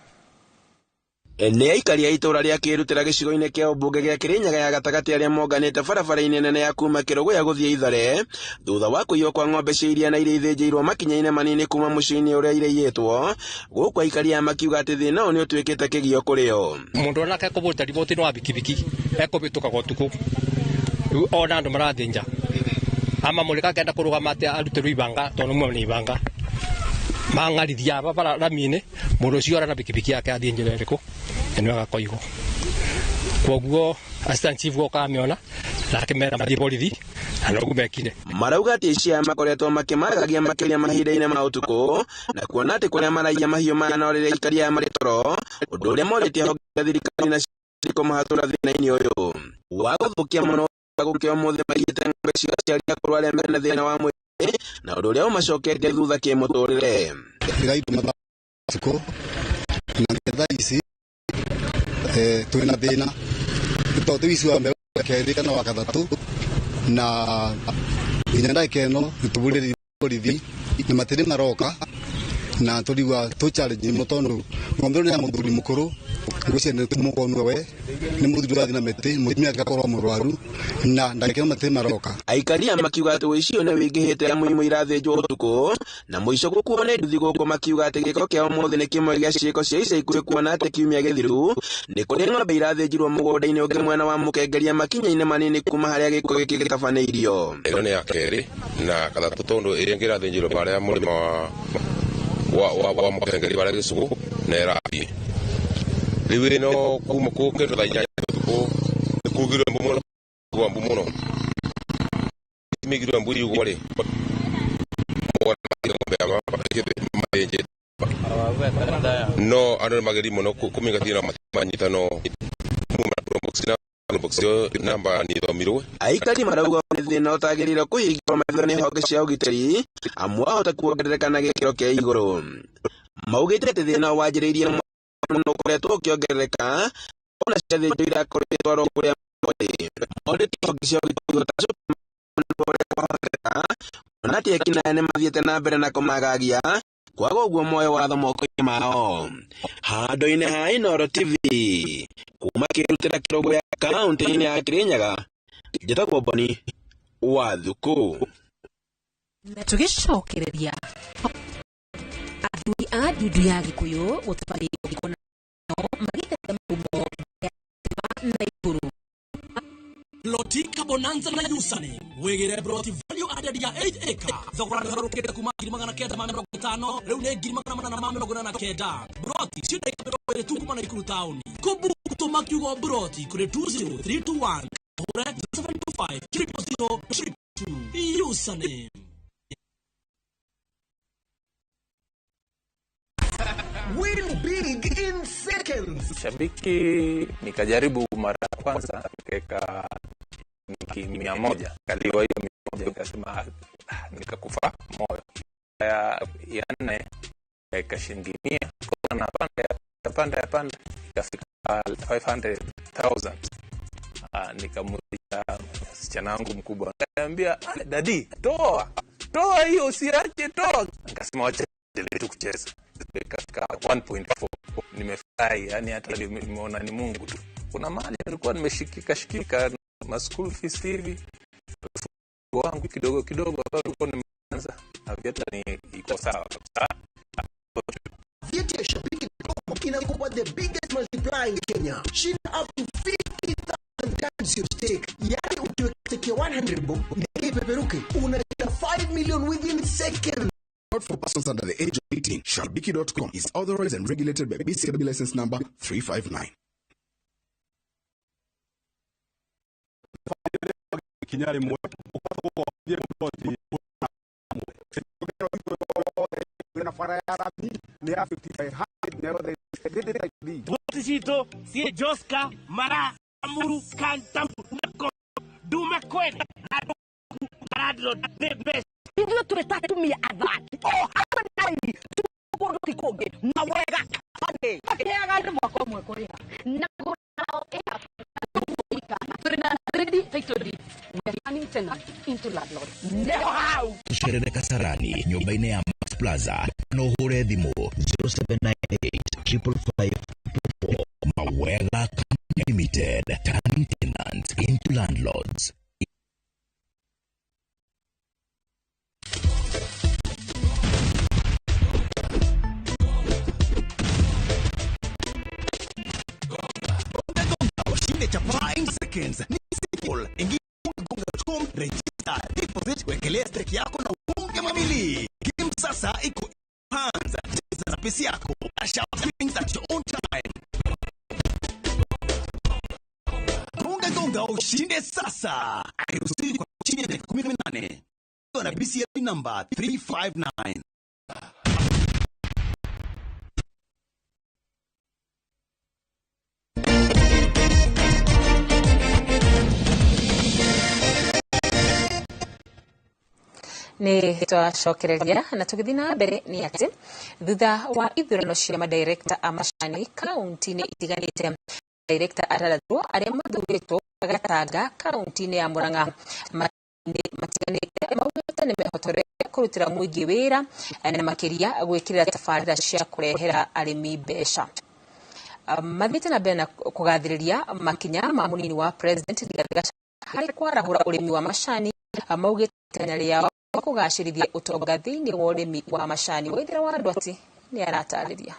Nĩ aikari a itũũra rĩa Kĩrutĩra gĩcigo-inĩ kĩa ũmbunge gĩa Kĩrĩnyaga ya gatagatĩ arĩa monganĩte barabara-inĩ nene ya kuma Kĩrũgũya gũthiĩ Ithare thutha wa kũiywo kwa ng'ombe cia iria na iria ithĩnjĩirwo makinya-inĩ manini kuma mũciĩ-inĩ ũrĩa irĩiyĩtwo, gũkũ aikari aya makiuga atĩ thĩna ũyũ nĩ ũtuĩkĩte kĩgio kũrĩ o. Mũndũ onake ekũbũrĩte riboti-inĩ wa bikibiki ekũbĩtũkaga ũtukũ, rĩu ona andũ marathĩnja ama mũrĩka akenda kũrũgama atĩ arutĩrwo ibanga tondũ mwe nĩ ibanga mang'arithia aba bara rami-inĩ, mũndũ ũcio ora na bikibiki yake athiĩ njĩra ĩrĩkũ ĩno agakoigwo. Koguo assistant chief goka amĩona na akĩmera mathiĩ borithi na noguo mekire. Marauga atĩ aici aya makoretwo makĩmaragagia makĩria mahinda-inĩ ma ũtukũ na kuona atĩ kũrĩa maraiya mahiũ maya no rĩrĩa aikari aya marĩ toro, ũndũ ũrĩa morĩtie honge thirikari na Kũmahatũra thĩna-inĩ ũyũ wa gũthũkia mũno gũkĩa ũmũthĩ maiyĩte ng'ombe cia aciari akũrũ arĩa mena thĩna wa mwĩrĩ na ũndũ ũrĩa ũmacoketie thutha kĩmũtũrĩre. Na thaa ici twĩna thĩna tondũ ici wa mbere kerĩ kana wa gatatũ na nginya ndagĩka ĩno nĩtũburĩrĩrie borithi na matirĩ maroka na tũrigua tũ challenge mũno tondũ ng'ombe ĩno nĩ ya mũthuri mũkũrũ ngwĩciria nĩ mũkonwe we nĩ mũthuri ũrathiĩ na mĩtĩ mũtumia agakorwo mũrwaru na ndagĩka ĩno matirĩ maroka. Aikaria makiuga atĩ ũici ũyũ nĩ wĩingĩhĩte amu imwe irathĩnjwo ũtukũ na mũico gũkuo nĩ nduthi gũkũ makiuga atĩ gĩko kĩa ũmũthĩ nĩ kĩmwe gĩa ciĩko cia ica ikuhĩ kuona atĩ kiumia gĩthiru nĩ kũrĩ ng'ombe irathĩnjirwo mũgũnda-inĩ ũngĩ mwena wa Mũkengeria makinya-inĩ manini kuma harĩa gĩko gĩkĩ gĩtabanĩirio. Ĩno nĩ ya kerĩ na gatatũ tondũ ĩrĩa ĩngĩ ĩrathĩnjirwo harĩa mũrĩma wa Mũkengeri harĩa Gĩcũgũ na ĩrathiĩ rĩu ĩno kuma kũ kĩndũ thaa inyanya ũtukũ nĩ kugirwe mbu mũno kugwa mbu mũno migirwe mbu igwa rĩ mathĩnjĩte no andũ nĩ magerie mũno kũmĩngatĩra manyita no muma box namba nithomirwe. Aikari marauga nĩ thĩna ũtagĩrĩire kũhingĩrwo maitho nĩ honge cia ũgitĩri amu wahota kuongerereka na gĩkĩro kĩa igũrũ. Maugĩte atĩ thĩna wanjĩrĩirie mũno ũkoretwo ũkĩongerereka ona ciathĩnjwo irakorwo igĩtwarwo kũrĩa marĩ. Morĩtie honge cia ũgitĩri gũtacũka ũrĩa kwahoteka kuona atĩ ekinaĩ nĩmathiĩte na mbere na kũmagagia kwaga ũguo moe watho moko-inĩ mao. Handũ-inĩ ha Inooro TV kuma kĩrutĩra kĩrũgũ ya kaũntĩ-inĩ ya Kĩrĩnyaga njĩtagwo Boni wa Thukũ. Na tũgĩcokereria athuri a ndundu ya Gĩkũyũ gũtabania igongona magĩteta marumo na igũrũ. Lotika Bonanza na Yusani wigire broti value added ya 8 acre thogora nĩũgarũrũkĩte kuma 950 rĩu nĩ 849 broti cio ndagĩka 20 tu kuma Naikuru taũni kũbuku tũma kiugo broti kũrĩ 20321 hũre 725 000 222 Yusani. Win big in seconds. Shabiki nikajaribu mara ya kwanza nikaweka 100 kaliwa hiyo 100 nikasema nikakufa moyo. Ya nne nikaweka shilingi 100 na panda ikafika 500,000. Nikamuuliza msichana wangu mkubwa, akaniambia dadi toa hiyo usiache toa. Nikasema wacha tu kucheza. Ikafika 1.4. Nimefurahi, yani hata nimeona ni Mungu tu. Kuna mahali nilikuwa nimeshikika shikika na school fees hivi wangu kidogo kidogo ambao nilikuwa nimeanza hata ni iko sawa kabisa. Vyeti ya Shabiki inakupa the biggest multiplier in Kenya. Shinda up to 50,000 times your stake. Yani ukiweka stake ya 100 bob ndege ipeperuke unashinda 5 million within seconds. Not for persons under the age of 18. Shabiki.com is authorized and regulated by BCB license number 359. Ithuĩ tũrĩ ta atumia athaki o hamwe na aini kũndũ ti kũngĩ mawega makĩheaga andũ mwaka ũmwe kũrĩha na tũrĩ na ready title deed. We are turning tenant into landlord. Nĩho hau. Tũcerere Kasarani nyũmba-inĩ ya Max Plaza no ũhũre thimũ 0798 555 444. Mawega Company Limited, turning tenants into landlords. Chapa in seconds. Ni simple. Ingia gonga.com, register, deposit, wekelea stake yako na uunge mamili. Game sasa iko hands. Cheza na pesa yako. Cash out things at your own time. Gonga gonga ushinde sasa. Hairuhusiwi kwa chini ya miaka 18. Na BCLB number 359. Nĩ twacokereria na tũgĩthiĩ na mbere nĩ atĩ thutha wa ithurano cia madirekta a macani kaunti-inĩ itiganĩte, director atandatũ arĩa mathurĩtwo Gatanga kaunti-inĩ ya Murang'a matiganĩte maugĩte nĩ mehotorete kũrutĩra mũingĩ wĩra na makĩria gwĩkĩrĩra tabarĩra cia kũrehera arĩmi mbeca. Mathiĩte na mbere na kũgathĩrĩria makinya ma mũnini wa president Rigathĩ Gachagua harĩ kwarahũra ũrĩmi wa macani, maugĩte itanya rĩao kũgacĩrithia ũtonga thĩinĩ wa ũrĩmi wa macani. Waithera wa Ndwati nĩ aratarĩria.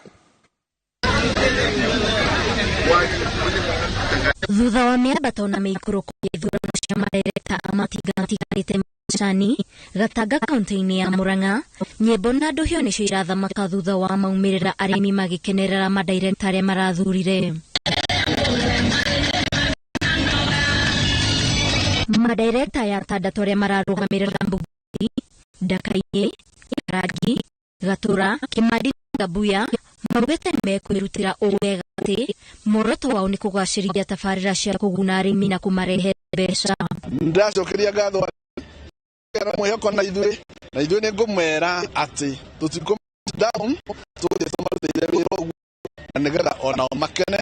Thutha wa mĩambato na mĩikũrũko ya ithurano cia madirekta a matinga matiganĩte macani Gatanga kaunti-inĩ ya Murang'a, nyĩmbo na ndũhio nĩcio irathamaka thutha wa maumĩrĩra arĩmi magĩkenerera madirekta arĩa marathurire. Madirekta ya atandatũ arĩa mararũgamĩrĩra Mbuguni, Ndakainĩ, Karangi, Gatura, Kimandi na Gabuya maugĩte nĩmekwĩrutĩra ũũ wega atĩ muoroto wao nĩ kũgacĩrithia tabarĩra cia kũguna arĩmi na kũmarehera mbeca. Ndĩracokeria ngatho na mwĩhoko na ithuĩ nĩ ngũmera atĩ tũtikũ down, tũgũthiĩ tũmarutĩire wĩra ũguo na nĩgetha onao makene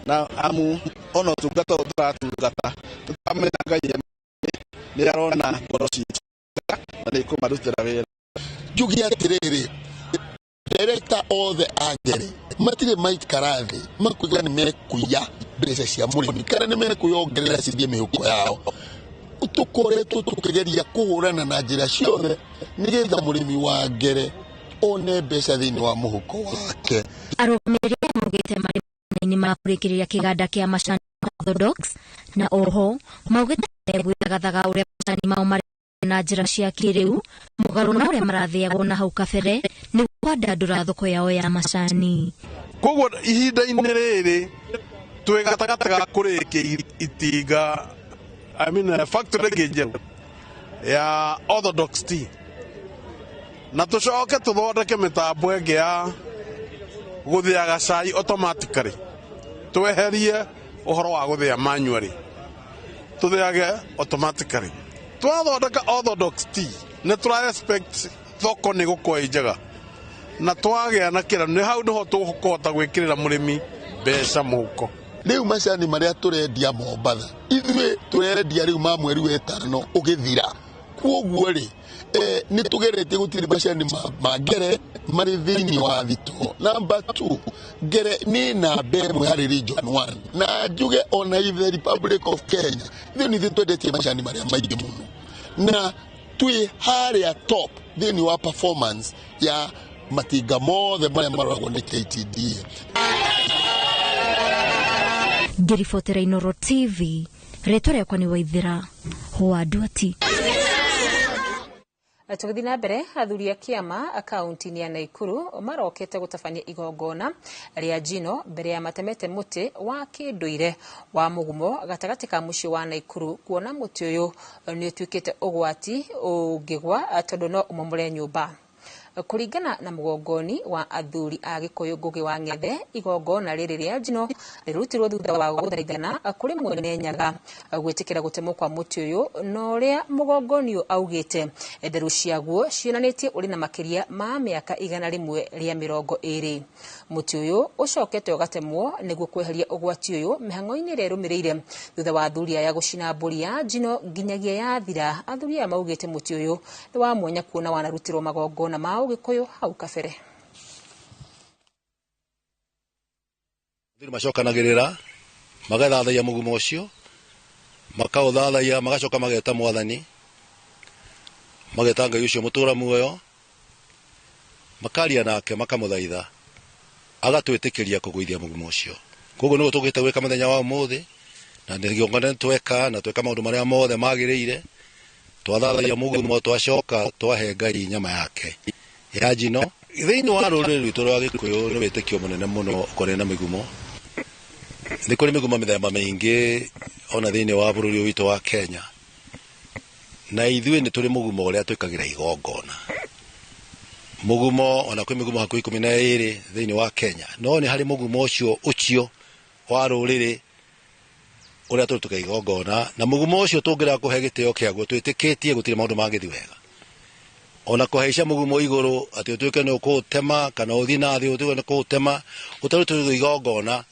na amu ona ũtungata ũyũ tũratungata tũtamenya Ngai nĩ arona ngoro citũ na nĩ kũmarutĩra wĩra. Njuge atĩrĩrĩ, director othe a Ngere matirĩ maikara thĩ makuiga nĩ mekuiya mbeca cia mũrĩmi kana nĩ mekuyongerera cithiĩ mĩhuko yao. Tũkoretwo tũkĩgeria kũhũrana na njĩra ciothe nĩgetha mũrĩmi wa Ngere one mbeca thĩinĩ wa mũhuko wake. Arũgamĩrĩri aya maugĩte marĩ mathĩna-inĩ ma kũrĩkĩrĩria kĩganda kĩa macani Orthodox na oho maugĩte megwĩthagathaga ũrĩa macani mao marĩ na njĩra cia kĩrĩu mũgarũ na ũrĩa marathĩagwo na hau kabere nĩguo kwandandũra thoko yao ya macani. Koguo ihinda-inĩ rĩrĩ twĩ gatagatĩ ga kũrĩkia itinga, I mean factory ĩngĩ njerũ ya Orthodox tea, na tũcoke tũthondeke mĩtambo ĩngĩ ya gũthĩaga cai automatically, tweherie ũhoro wa gũthĩa manually, tũthĩage automatically. Twathondeka Orthodox tea nĩ tũra expect thoko nĩ gũkorwo ĩ njega na twagĩa na kĩra nĩ hau nĩho tũkũhota gwĩkĩrĩra mũrĩmi mbeca mũhuko. Rĩu macani marĩa tũrendia Mombatha ithuĩ tũrendia rĩu ma mweri wa ĩtano ũgĩthira, koguo rĩ nĩ tũgeretie gũtirĩ macani ma Ngere marĩ thĩinĩ wa thitoo. Number 2, Ngere nĩ namba ĩmwe harĩ region 1 na njuge ona the Republic of Kenya ithuĩ nĩ ithuĩ twendetie macani marĩa maingĩ mũno na twĩ harĩa top thĩinĩ wa performance ya matinga mothe marĩa maroragwo nĩ KTDA. Ngĩribotera Inooro TV, rĩtwa rĩakwa nĩ Waithera wa Ndwati. Tũgĩthiĩ na mbere, athuri a kĩama kaunti-inĩ ya Naikuru marokete gũtabania igongona rĩa njino mbere ya matemete mũtĩ wa kĩndũire wa mũgumo gatagatĩ ka mũciĩ wa Naikuru, kuona mũtĩ ũyũ nĩ ũtuĩkĩte ũgwati ũngĩgwa tondũ no ũmomore nyũmba. Kũringana na mũgongoni wa athuri a Gĩkũyũ Ngũgĩ wa Ng'ethe, igongona rĩrĩ rĩa njino rĩrutirwo thutha wa gũthaithana kũrĩ mwene Nyaga gwĩtĩkĩra gũtemwo kwa mũtĩ ũyũ, na ũrĩa mũgongoni ũyũ augĩte nderu ciaguo cionanĩtie ũrĩ na makĩria ma mĩaka 120. Mũtĩ ũyũ ũcokete ũgatemwo nĩguo kweheria ũgwati ũyũ mĩhang'o-inĩ ĩrĩa ĩrũmĩrĩire thutha wa athuri aya gũcina mbũri ya njino nginyagia yathira. Athuri aya maugĩte mũtĩ ũyũ nĩ wa mwanya kuona wanarutirwo magongona ma Ũgĩkũyũ hau kabere. Athuri macokanagĩrĩra magathathaiya mũgumo ũcio, makaũthathaiya, magacoka mageta mwathani, mageta Ngai ũcio mũtũra muoyo, makaria nake, makamũthaitha agatwĩtĩkĩria kũgũithia mũgumo ũcio. Koguo nĩguo tũgĩte gwĩka mũthenya wa ũmũthĩ, na nĩ tweka na tweka maũndũ marĩa mothe magĩrĩire, twathathaiya mũgumo, twacoka twahe Ngai nyama yake ya njino. Thĩinĩ wa rũrĩrĩ rwitũ rwa Gĩkũyũ nĩ wĩtĩkio mũnene mũno ũkorĩ na mĩgumo. Nĩ kũrĩ mĩgumo mĩthemba mĩingĩ ona thĩinĩ wa bũrũri ũyũ witũ wa Kenya, na ithuĩ nĩ tũrĩ mũgumo ũrĩa twĩkagĩra igongona. Mũgumo ona kwĩ mĩgumo hakuhĩ 12 thĩinĩ wa Kenya, no nĩ harĩ mũgumo ũcio wa rũrĩrĩ ũrĩa tũrutaga igongona, na mũgumo ũcio tũngĩrega kũhe gĩtĩo kĩaguo twĩtĩkĩtie gũtirĩ maũndũ mangĩthiĩ wega. Ona kũhaica mũgumo igũrũ atĩ ũtuĩke nĩ ũkũũtema kana ũthiĩ na thĩ ũtuĩke nĩ kũũtema ũtarutĩrwo igongona,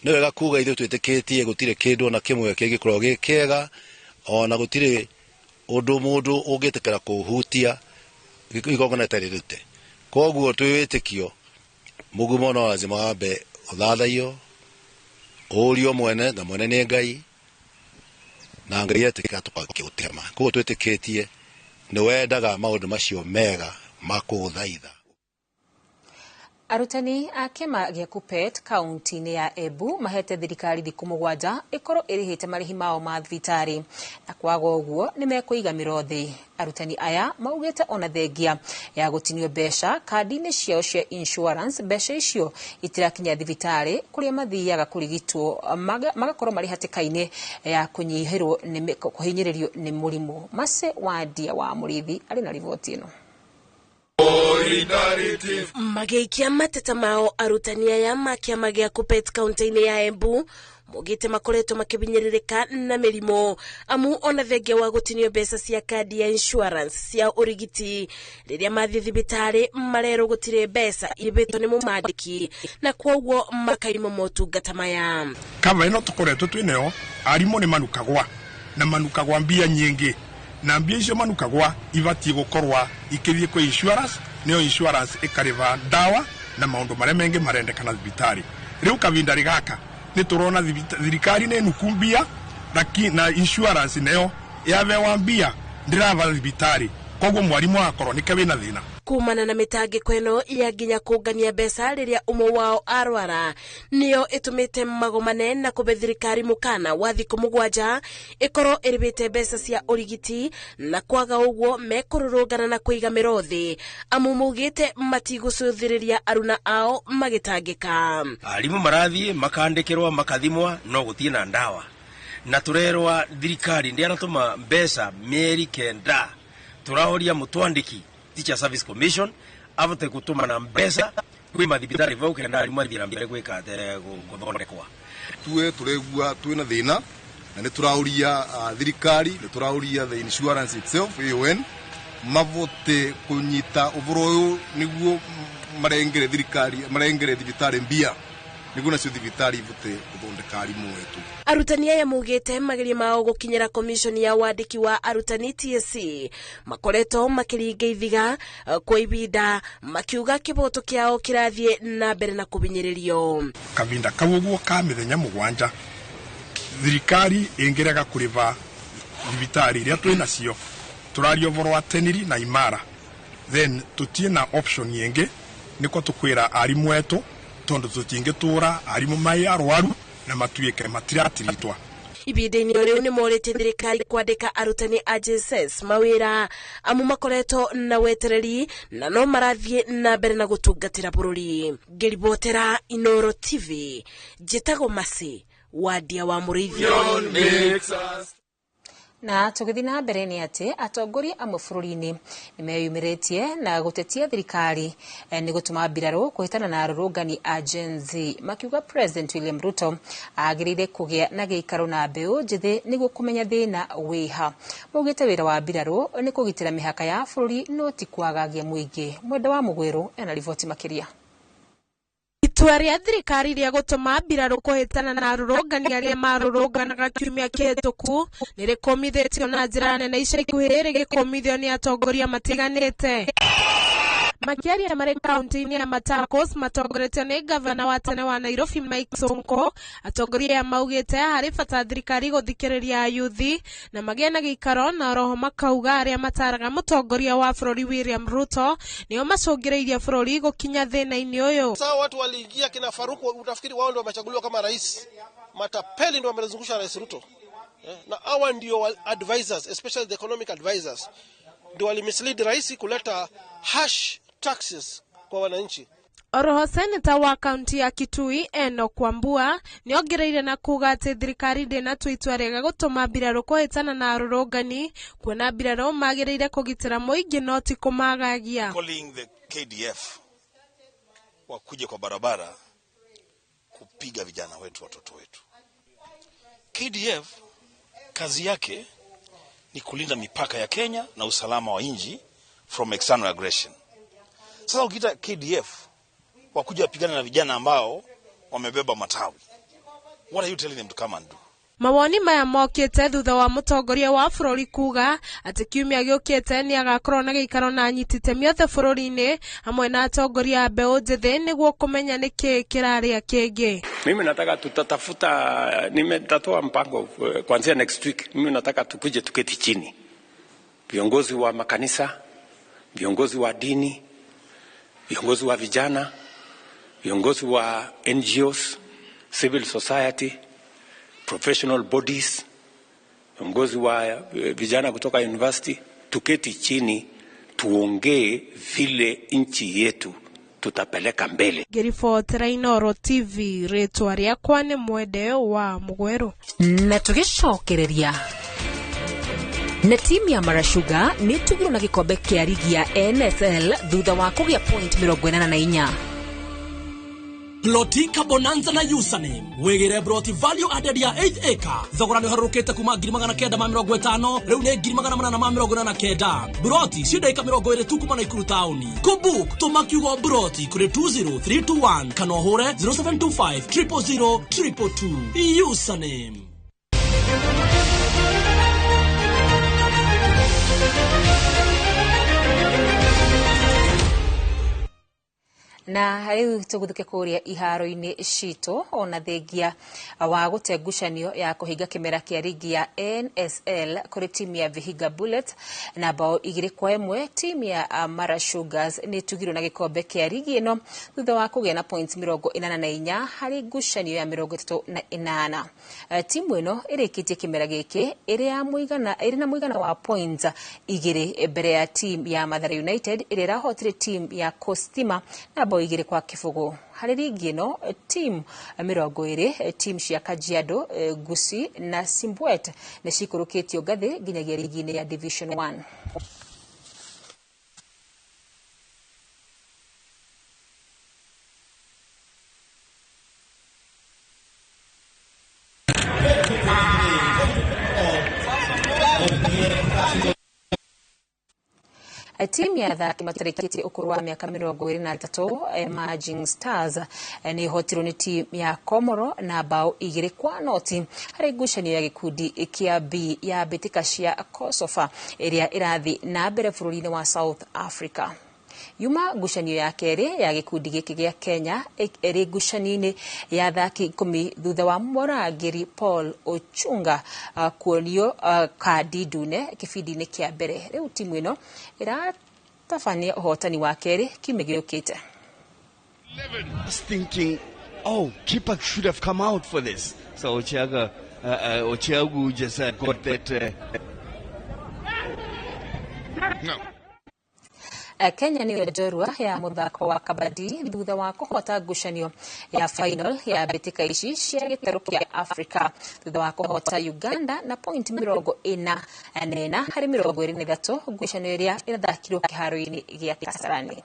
nĩ wega kuga ithuĩ twĩtĩkĩtie gũtirĩ kĩndũ ona kĩmwe kĩngĩkorwo gĩ kĩega, ona gũtirĩ ũndũ mũndũ ũngĩtĩkĩra kũhutia igongona rĩtarĩ rĩrute. Koguo twĩ wĩtĩkio mũgumo no lazima wambe ũthathaiyo, ũrio mwene, na mwene nĩ Ngai, na Ngai etĩkĩra tũgakĩũtema. Koguo twĩtĩkĩtie nĩ wendaga maũndũ macio mega ma kũũthaitha. Arutani a kĩama gĩa Kuppet kaunti-inĩ ya Embu mahete thirikari thikũ 7 ĩkorwo ĩrĩhĩte marĩhi mao ma thibitarĩ, na kwaga ũguo nĩ mekũiga mĩro thĩ. Arutani aya maugĩte ona thengia ya gũtinio mbeca kandi-inĩ ciao cia insurance, mbeca icio itirakinya thibitarĩ kũrĩa mathiaga kũrigitwo, magakorwo marĩ hatĩka-inĩ ya kũnyihĩrwo nĩ kũhinyĩrĩrio nĩ mũrimũ. Mace Wandia wa Mũrĩithi arĩ na riboti ĩno. Magĩikia mateta mao arutani aya ma kĩama gĩa Kuppet kaunti-inĩ ya Embu maugĩte makoretwo makĩhinyĩrĩrĩka na mĩrimũ, amu ona thengia wa gũtinio mbeca cia kandi ya insurance cia ũrigiti rĩrĩa mathiĩ thibitarĩ marerwo gũtirĩ mbeca irĩhĩtwo nĩ mũmandĩki, na kwoguo makaimwo motungata maya. Kava ĩno tũkoretwo twĩnayo, arimũ nĩ manukagwa na manukagwa mbia nyingĩ, na mbia icio manukagwa ibatiĩ gũkorwa ikĩthiĩ kwĩ insurance, nĩyo insurance ĩkarĩba ndawa na maũndũ marĩa mengĩ marendekana thibitarĩ. Rĩu kavinda gaka nĩ tũrona thirikari nĩ nuku mbia, na insurance nayo yabewa mbia ndĩraba thibitarĩ, koguo mwarimũ agakorwo nĩke wĩna thĩna. Kumana na mĩtangĩko ĩno ya nginya kũngania mbeca rĩrĩa ũmwe wao arwara, nĩyo ĩtũmĩte magomane na kũbe thirikari mũkana wa thikũ 7 ĩkorwo ĩrĩhĩte mbeca cia ũrigiti, na kwaga ũguo mekũrũrũngana na kũiga mĩro thĩ, amu maugĩte matigũcũthĩrĩria aruna ao magĩtangĩka. Arimũ marathiĩ makandĩkĩrwo makathimwa no gũtirĩ na ndawa, na tũrerwa thirikari ndĩanatũma mbeca mĩeri 9. Tũrahoria mũtwandĩki Teacher Service Commission avote gũtũma na mbeca kwĩ mathibitari vau kenda arimũ mathiĩ na mbere gwĩka gũthondekwa. Tuwe tũregua twĩna thĩna, na nĩ tũraũria thirikari, nĩ tũraũria the insurance itself AON mavote kũnyita ũboro ũyũ nĩguo marengere thirikari, marengere thibitarĩ mbia nĩguo nacio thibitarĩ ivote gũthondeka arimũ etu. Arutani aya maugĩte mageria mao gũkinyĩra komishoni ya wandĩki wa arutani TSC makoretwo makĩringa ithiga kwa ibinda, makiuga kĩboto kĩao kĩrathiĩ na mbere na kũhinyĩrĩrio. Kavinda kau ũguo ka mĩthenya 7 thirikari ĩngĩrega kũrĩba thibitarĩ iria twĩ nacio, tũraria ũboro wa Teniri na Imara, then tũtiĩ na option ĩngĩ, nĩko tũkwĩra arimũ etu tondũ tũtingĩtũra arimũ mai arwaru na matuĩke matiratiritwa. Ibinda-inĩ o rĩu nĩ morĩtie thirikari kwandĩka arutani a JSS mawĩra, amu makoretwo na wetereri na no marathiĩ na mbere na gũtungatĩra bũrũri. Ngĩribotera Inoro TV, njĩtagwo Maci Wandia wa Mũrĩithi. Na tũgĩthiĩ na mbere nĩ atĩ atongoria amwe bũrũri-inĩ nĩ meyumĩrĩtie na gũtetia thirikari nĩ gũtũma mbirarũ kũhĩtana na arũrũngani a Gen Z, makiuga President William Ruto agĩrĩire kũgĩa na gĩikaro na mbeũ njĩthĩ nĩguo kũmenya thĩna wĩha. Maugĩte wĩra wa mbirarũ nĩ kũgitĩra mĩhaka ya bũrũri no ti kwagagia mũingĩ. Mwenda wa Mũgwĩrũ ena riboti makĩria. Itua rĩa thirikari rĩa gũtũma mbirarũ kũhĩtana na arũrũngani arĩa marũrũnganaga kiumia kĩhĩtũku nĩ rĩkũmithĩtio na njĩra nene ica ikuhĩ, rĩgĩkũmithio nĩ atongoria matiganĩte. Makiaria marĩ kaunti-inĩ ya Machakos matongoretio nĩ gavana wa tene wa Nairobi Mike Sonko, atongoria aya maugĩte harĩ bata thirikari gũthikĩrĩria ayuthi na magĩe na gĩikaro, na oroho makauga arĩa mataraga mũtongoria wa bũrũri William Ruto nĩo macũngĩrĩirie bũrũri gũkinya thĩna-inĩ ũyũ. Sasa watu waliingia kina Faruku, utafikiri wao ndio wamechaguliwa kama rais. Matapeli ndio wamezungusha Rais Ruto. Na hawa ndio advisors, especially the economic advisors, ndio walimislead rais kuleta harsh taxes kwa wananchi. Oroho seneta wa kaunti ya Kitui Enoch Wambua nĩongereire na kuga atĩ thirikari ndĩnatua itua rĩega gũtũma mbirarũ kũhĩtana na arũrũngani, kuona mbirarũ magĩrĩire kũgitĩra mũingĩ no ti kũmagagia. Calling the KDF wakuje kwa barabara kupiga vijana wetu, watoto wetu. KDF kazi yake ni kulinda mipaka ya Kenya na usalama wa nchi from external aggression. Sasa ukiita KDF wakuja wapigana na vijana ambao wamebeba matawi, what are you telling them to come and do? Mawoni maya mokĩte thutha wa mũtongoria wa bũrũri kuga atĩ kiumia gĩũkĩte nĩ agakorwo na gĩikaro na anyiti itemi othe bũrũri-inĩ hamwe na atongoria a mbeũ njĩthĩ nĩguo kũmenya nĩkĩĩ kĩrarĩa kĩngĩ. Mimi nataka tutatafuta, nimetatoa mpango kuanzia next week. Mimi nataka tukuje tuketi chini, viongozi wa makanisa, viongozi wa dini, viongozi wa vijana, viongozi wa NGOs, civil society, professional bodies, viongozi wa vijana kutoka university, tuketi chini tuongee vile nchi yetu tutapeleka mbele. Ngĩribotera Inooro TV, rĩtwa rĩakwa nĩ Mwende wa Mugweru. Na tũgĩcokereria na timu ya Mara Sugar nĩ ĩtugirwo na gĩkombe kĩa rigi ya NSL thutha wa kũgĩa point 84. Plotika Bonanza na Username wigire broti value added ya 8 acre thogora ni harurukite kuma 950 riu ni 889 broti cia ndagika 20 tu kuma Nakuru tauni kubook tuma kiugo broti kuri 20321 kana uhure 0725 000 222. Username. Na riu tuguthuke kuria iharo-inĩ citũ ona thengia wa gũte ngucanio ya kũhinga kĩmera kĩa rigi ya NSL kũrĩ timu ya Vihiga Bullet na bao 2-1 timu ya Mara Sugars nĩ ĩtugirwo na gĩkombe kĩa rigi ĩno thutha wa kũgĩa na points 84 harĩ ngucanio ya 38. Timu ĩno ĩrĩkĩtie kĩmera gĩkĩ ĩrĩ na mũigana wa points 2 mbere ya timu ya Mathare United ĩrĩa ĩrahotire timu ya Kostima na bao 2-0. Harĩ rigi ĩno timu 20 timu cia Kajiado, Gusii na Simbwet nĩ cikũrũkĩtio ngathĩ nginyagia rigi-inĩ ya Division 1. Timu ya athaki matarĩkĩtie ũkũrũ wa mĩaka 23 Emerging Stars nĩ ĩhotirwo nĩ timu ya Komoro na bao 2-0 harĩ ngucanio ya gĩkundi kĩa B ya mbĩtĩka cia Kosofa ĩrĩa ĩrathiĩ na mbere bũrũri-inĩ wa South Africa. Yuma ngucanio ya kerĩ ya gĩkundi gĩkĩ gĩa Kenya ĩrĩ ngucanio-inĩ ya athaki 10 thutha wa mũrangĩri Paul Ochunga kuonio kandi ndune kĩbindi-inĩ kĩa mbere. Rĩu timu ĩno ĩratabania ũhotani wa kerĩ kiumia gĩũkĩte. Thinking, oh, keeper should have come out for this. So Ochiagu just got that. No. Kenya nĩyo njorua ya mũthako wa kabadi thutha wa kũhota ngucanio ya final ya mbĩtĩka ici cia gĩtarũ kĩa Africa thutha wa kũhota Uganda na point 44 harĩ 23 ngucanio ĩrĩa ĩrathakirwo kĩharo-inĩ gĩa Kasarani.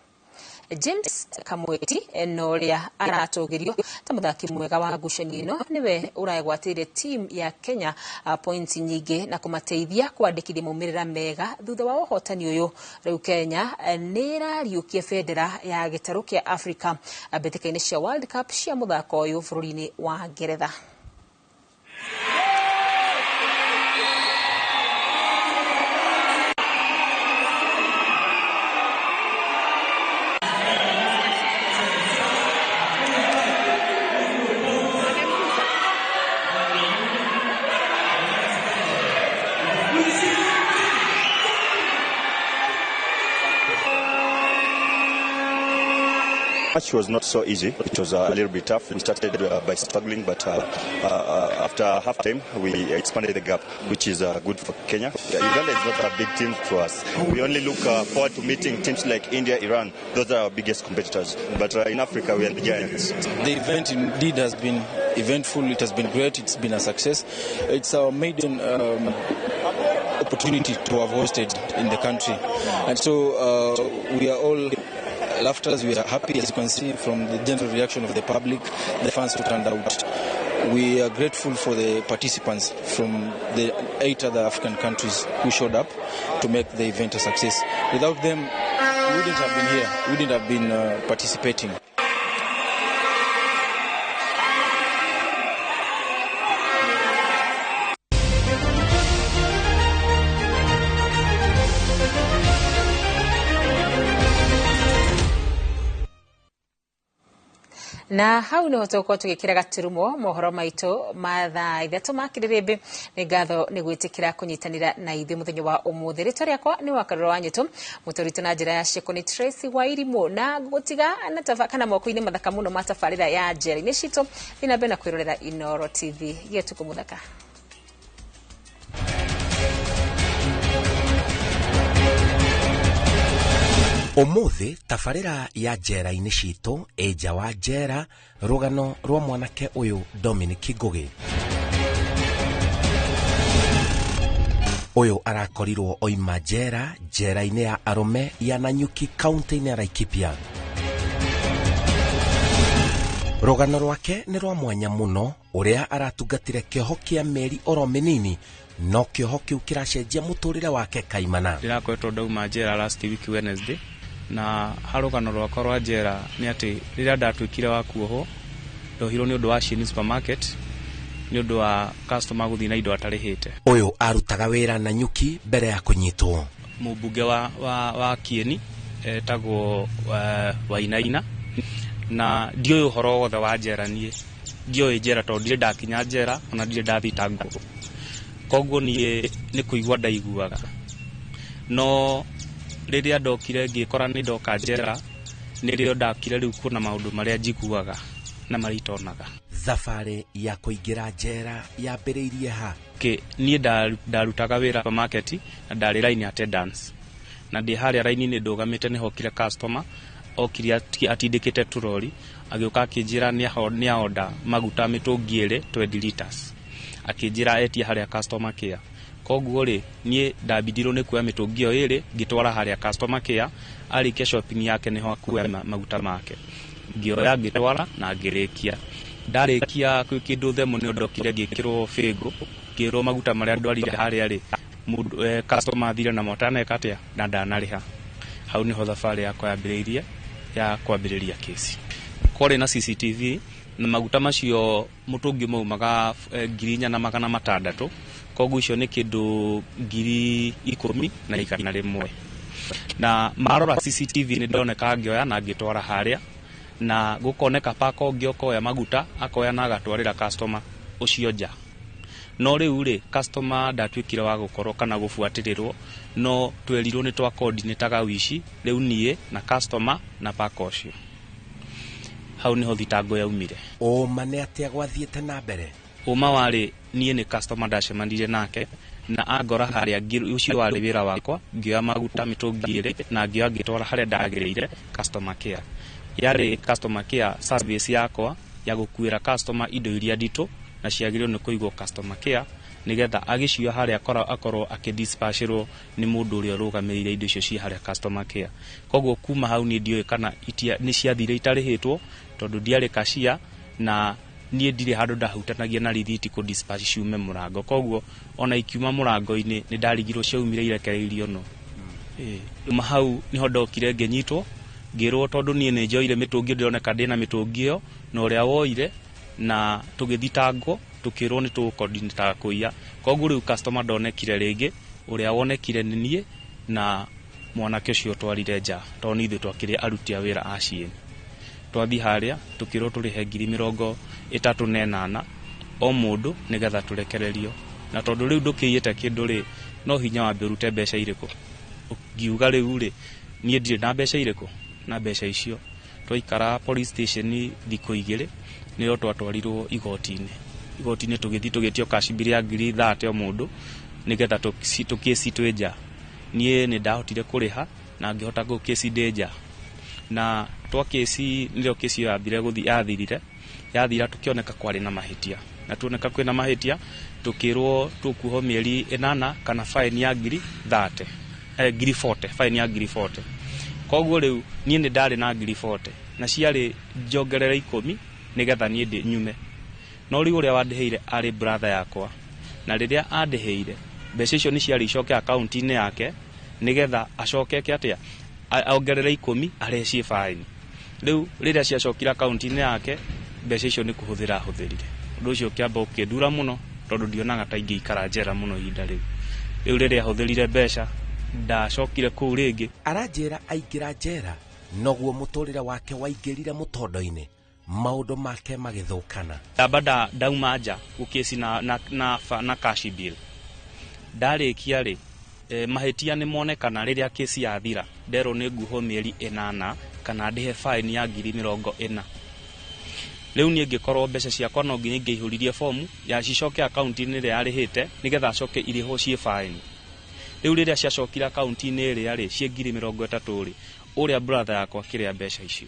James Kamweti na ũrĩa aratũgĩrio ta mũthaki mwega wa ngucanio ĩno nĩwe ũragwatĩire timu ya Kenya points nyingĩ na kũmateithia kwandĩkithia maumĩrĩra mega thutha wa ũhotani ũyũ. Rĩu Kenya nĩ ĩrariũkia bendera ya gĩtarũ kĩa Africa mbĩtĩka-inĩ cia World Cup cia mũthako ũyũ bũrũri-inĩ wa Ngeretha. Match was not so easy. It was a little bit tough. We started by struggling, but after halftime we expanded the gap, which is good for Kenya. Uganda is not a big team to us. We only look forward to meeting teams like India, Iran. Those are our biggest competitors. But in Africa, we are the giants. The event indeed has been eventful. It has been great. It's been a success. It's our maiden opportunity to have hosted in the country, and so we are all laughter. We are happy, as you can see from the general reaction of the public, the fans who turned out. We are grateful for the participants from the 8 other African countries who showed up to make the event a success. Without them, we wouldn't have been here. We wouldn't have been participating. Na hau niho tugukorwo tugikira gaturumo mohoro maitu ma thaa 3 ma kiririmbi. Ni ngatho ni gwitikira kunyitanira na ithuĩ muthenya wa umuthi. Ritwa riakwa ni Wakarura wa Nyitu, mutoritu na njira ya cieko ni Tracy Wairimu, na gutiga na kana moko-inĩ mathaka muno ma tabarĩra ya njera-inĩ citũ. Thiĩ na mbere na kwĩrorera Inooro TV. Gĩa ũtukũ mũthaka. Umuthi tabarĩra ya njera-inĩ citũ ĩ nja wa njera, rũgano rwa mwanake ũyũ Dominic Ngugi. Ũyũ arakorirwo oima njera, njera-inĩ ya arũme ya Nanyuki kaunti-inĩ ya Laikipia. Rũgano rwake nĩ rwa mwanya mũno, ũrĩa aratungatire kĩoho kĩa mĩeri oro mĩnini, no kĩoho kĩu kĩracenjia mũtũrĩre wake kaimana. Ndĩrakoretwo ndauma njera last week Wednesday, na harũgano rwakwa rwa njera nĩ atĩ rĩrĩa ndatuĩkire wa kuohwo, ndohirwo nĩ ũndũ wa Shini Supermarket, nĩ ũndũ wa customer gũthiĩ na indo atarĩhĩte. Ũyũ arutaga wĩra Nanyuki mbere ya kũnyitwo. Mũmbunge wa Kieni etagwo Wainaina, na ndiũĩ ũhoro wothe wa njera niĩ. Ndiũĩ njera tondũ ndirĩ ndakinya njera, ona ndirĩ ndathitangwo. Koguo niĩ nĩ kũigua ndaiguaga. No rĩrĩa ndokire ngĩkora nĩ ndoka njera, nĩrĩo ndakire rĩu kuona maũndũ marĩa njiguaga na marĩa itonaga. Thabarĩ ya kũingĩra njera yambĩrĩirie ha? Niĩ ndarutaga wĩra supermarket na ndarĩ line attendance. Na ndĩ harĩa line-inĩ ndũgamĩte nĩhokire customer, okire atindĩkĩte turori, agĩũka akĩnjĩra nĩ aorder maguta mĩtũngi ĩrĩ 20 liters. Akĩnjĩra etie harĩa customer care. Koguo rĩ, niĩ ndambindirwo nĩ kuoya mĩtũngi ĩyo ĩrĩ ngĩtwara harĩa customer care, arĩkia shopping yake nĩho akuoya maguta make. Ngĩoya ngĩtwara na ngĩrĩkia. Ndarĩkia kwĩ kĩndũ themo nĩ ndokire ngĩkĩrwo bĩngũ, ngĩrwo maguta marĩa ndwarire harĩa rĩ, mũndũ customer athire namo ataneka atĩa na ndanarĩha. Hau nĩho thabarĩ yakwa yambĩrĩirie ya kwambĩrĩria kesi. Kwarĩ na CCTV na maguta macio mũtũngi maumaga 4,600, koguo icio nĩ kĩndũ 10,100. Na marora CCTV nĩ ndoneka ngĩoya na ngĩtwara harĩa, na gũkoneka paka ũngĩ ũkoya maguta akoya na agatwarĩra customer ũcio nja. No rĩu rĩ, customer ndatuĩkire wa gũkorwo kana gũbuatĩrĩrwo, no twerirwo nĩ twa-coordinate-aga ũici, rĩu niĩ na customer na paka ũcio. Hau nĩho thitango yaumire. Ũma nĩ atĩa gwathiĩte na mbere? Ũma warĩ niĩ nĩ customer ndacemanirie nake na angora harĩa ũcio warĩ wĩra wakwa, ngĩoya maguta mĩtũngi ĩrĩ na ngĩoya ngĩtwara harĩa ndagĩrĩire customer care. Yarĩ customer care service yakwa ya gũkuĩra customer indo iria nditũ na ciagĩrĩirwo nĩ kũigwo customer care, nĩgetha agĩcioya harĩa akorwo akĩdispatchĩrwo nĩ mũndũ ũrĩa ũrũgamĩrĩire indo icio ci harĩa customer care. Koguo kuma hau niĩ ndiũĩ kana nĩ ciathire itarĩhĩtwo, tondũ ndiarĩ cashier na niĩ ndirĩ handũ ndahutanagia na rithiti kũ dispatch ciume mũrango. Koguo ona ikiuma mũrango-inĩ nĩ ndarigirwo ciaumire irekereirio no. Kuma hau nĩho ndokire ngĩnyitwo, ngĩrwo tondũ niĩ nĩ njoire mĩtũngi, ndĩroneka ndĩna mĩtũngi ĩyo na ũrĩa woire, na tũgĩthitangwo tũkĩrwo nĩ tũgũ-coordinate kũiya. Koguo rĩu customer ndonekire rĩngĩ, ũrĩa wonekire nĩ niĩ na mwanake ũcio twarire nja, tondũ nĩ ithuĩ twakĩrĩ aruti a wĩra a Shein. Twathiĩ harĩa tũkĩrwo tũrĩhe 38,000 o mũndũ nĩgetha tũrekererio. Na tondũ rĩu ndũkĩiyĩte kĩndũ rĩ, no hinya wambe ũrute mbeca irĩkũ. Ngiuga rĩu rĩ, niĩ ndirĩ na mbeca irĩkũ, na mbeca icio. Twaikara police station thikũ 2 nĩrĩo twatwarirwo igoti-inĩ. Igoti-inĩ tũgĩthiĩ tũgĩtio cash bill ya 30,000 o mũndũ nĩgetha tũkĩci twĩ nja. Niĩ nĩ ndahotire kũrĩha na ngĩhota gũkĩci ndĩ nja. Na twakĩci nĩrĩo kĩci ĩyo yambire gũthiĩ yathirire, yathira tũkĩoneka kwarĩ na mahĩtia. Na tuoneka kwĩna mahĩtia tũkĩrwo tũkuohwo mĩeri 8 kana fine ya 30,000, 40,000, fine ya 40,000. Koguo rĩu niĩ nĩ ndarĩ na 40,000 na ciarĩ njongerere 10 nĩgetha niĩ nyume. No rĩu ũrĩa wandĩhĩire arĩ brother yakwa, Na rĩrĩa andĩhĩire mbeca icio nĩ ciarĩ icoke akaunti-inĩ yake nĩgetha acoke eke atĩa, ongerere 10 arĩhe ciĩ baĩni. Rĩu rĩrĩa ciacokire akaunti-inĩ yake, mbeca icio nĩ kũhũthĩra ahũthĩrire. Ũndũ ũcio ũkĩamba ũkĩndura mũno tondũ ndionaga ta ingĩikara njera mũno ihinda rĩu. Rĩu rĩrĩa ahũthĩrire mbeca, ndacokire kũu rĩngĩ. Aranjĩra aingĩra njera noguo mũtũrĩre wake waingĩrire mũtondo-inĩ, maũndũ make magĩthũkana. Ndamba ndauma nja gũkĩci na cash bill. Ndarĩkia rĩ, mahĩtia nĩ monekana rĩrĩa kesi yathira, nderwo nĩ nguhwo mĩeri 8 kana ndĩhe fine ya ngiri 40. Rĩu niĩ ngĩkorwo mbeca ciakwa no nginya ingĩaihũririe fomu ya cicoke akaunti-inĩ ĩrĩa yarĩhĩte nĩgetha acoke irĩhwo ciĩ fine. Rĩu rĩrĩa ciacokire akaunti-inĩ ĩrĩa rĩ, ciĩ ngiri 30 rĩ, ũrĩa brother yakwa akĩrĩa mbeca icio.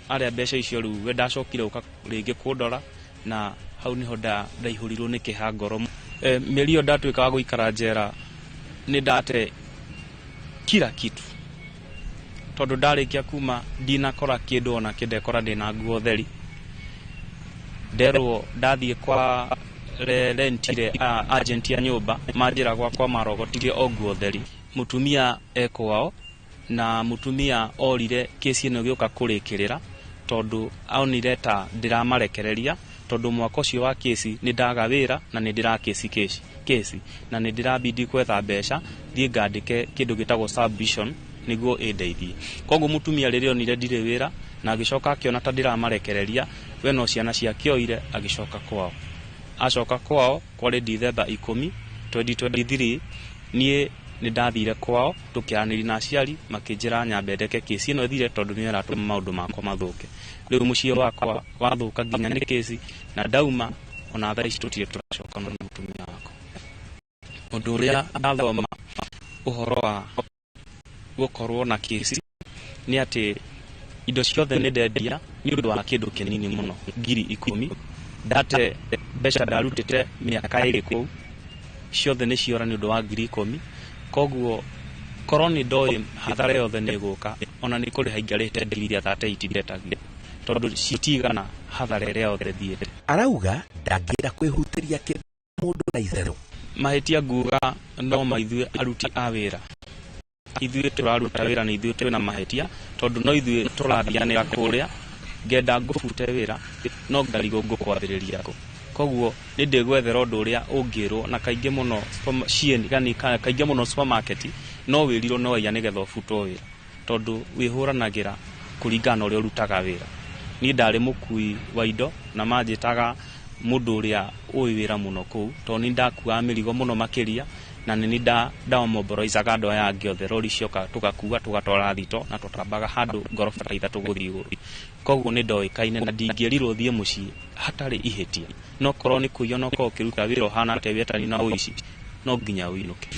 Arĩa mbeca icio rĩu we ndacokire ũka rĩngĩ kũndora, na hau nĩho ndaihũrirwo nĩ kĩeha ngoro. Mĩeri ĩyo ndatuĩkaga gũikara njera nĩ ndate kila kitu, tondũ ndarĩkia kuma ndinakora kĩndũ ona kĩ, ndekora ndĩna nguo theri. Nderwo ndathiĩ kwa rentire agent ya nyũmba, manjĩra gwakwa marogotirie o nguo theri. Mũtumia e kwao, na mũtumia orire kesi ĩno ĩgĩũka kũrĩkĩrĩra tondũ onire ta ndĩramarekereria, tondũ mwaka ũcio wa kesi nĩ ndaga wĩra na nĩ ndĩra kesi na nĩ ndĩrabidi gwetha mbeca thiĩ ngandĩke kĩndũ gĩtagwo submission nĩguo ĩndeithie. Koguo mũtumia rĩrĩa onire ndirĩ wĩra na agĩcoka akĩona ta ndĩramarekereria, we no ciana ciake oire agĩcoka kwao. Acoka kwao kwarĩ Dithemba 10 2023, niĩ nĩ ndathire kwao tũkĩaranĩria na aciari makĩnjĩra nyambe ndeke kesi ĩno ĩthire tondũ nĩyo ĩratũma maũndũ makwa mathũke. Rĩu mũciĩ wakwa wathũka nginya nĩ kesi, na ndauma ona thaa ici tũtirĩ tũracokana na mũtumia wakwa. Ũndũ ũrĩa ndathoma ũhoro wa gũkorwo na kesi nĩ atĩ indo ciothe nĩ ndendia nĩ ũndũ wa kĩndũ kĩnini mũno, ngiri 10. Ndate mbeca ndarutĩte mĩaka 2 kũu, ciothe nĩ ciora nĩ ũndũ wa ngiri 10. Koguo korwo nĩ ndoĩ hathara yothe nĩ ĩgũka, ona nĩ kũrĩha ingĩarĩhĩte ngiri iria 38 ndetagia, tondũ citigana hathara ĩrĩa yothe thiĩte. Arauga ndangĩenda kwĩhutĩria kĩndũ mũndũ na itherũ. Mahĩtia nguga no maithuĩ aruti a wĩra. Ithuĩ tũraruta wĩra nĩ ithuĩ twĩna mahĩtia, tondũ no ithuĩ tũrathianĩra kũrĩa, ngenda ngũbute wĩra no ngarigwo ngũkwambĩrĩria kũ. Koguo nĩ ndĩgwethera ũndũ ũrĩa ũngĩrwo, na kaingĩ mũno kaingĩ mũno supermarket no wĩrirwo no waiya nĩgetha ũbutwo wĩra, tondũ wĩhũranagĩra kũringana na ũrĩa ũrutaga wĩra. Niĩ ndarĩ mũkui wa indo na manjĩtaga mũndũ ũrĩa ũĩ wĩra mũno kũu, tondũ nĩ ndakuaga mĩrigo mũno makĩria, na nĩ ndamomboroicaga andũ aya angĩ othe, rori cioka tũgakua tũgatwara thito na tũtambaga handũ ngoroba ta 3 gũthiĩ igũrũ. Koguo nĩ ndoĩkaine na ndingĩerirwo thiĩ mũciĩ hatarĩ ihĩtia. No korwo nĩ kũiywo, no korwo ũkĩruta wĩra ũhana atĩa wetani na ũici, no nginya ũinũke.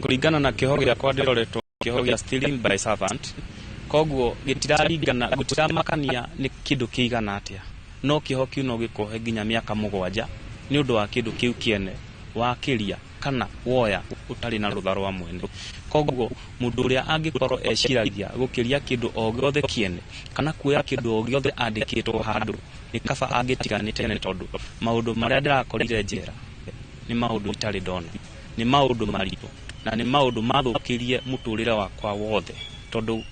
Kũringana na kĩoho gĩakwa ndĩroretwo kĩoho gĩa stealing by servant, koguo gĩtiraringana, gũtiramakania nĩ kĩndũ kĩigana atĩa, no kĩoho kĩu no gĩkũhe nginya mĩaka 7 nĩ ũndũ wa kĩndũ kĩu kĩene wakĩria kana woya ũtarĩ na rũtha rwa mwene. Koguo mũndũ ũrĩa angĩkorwo eciragia gũkĩria kĩndũ o gĩothe kĩene kana kuoya kĩndũ o gĩothe andĩkĩtwo handũ, nĩ kaba angĩtiganĩte tene, tondũ maũndũ marĩa ndĩrakorire njera nĩ maũndũ itarĩ ndona, nĩ maũndũ maritũ na nĩ maũndũ mathũkirie mũtũrĩre wakwa wothe, tondũ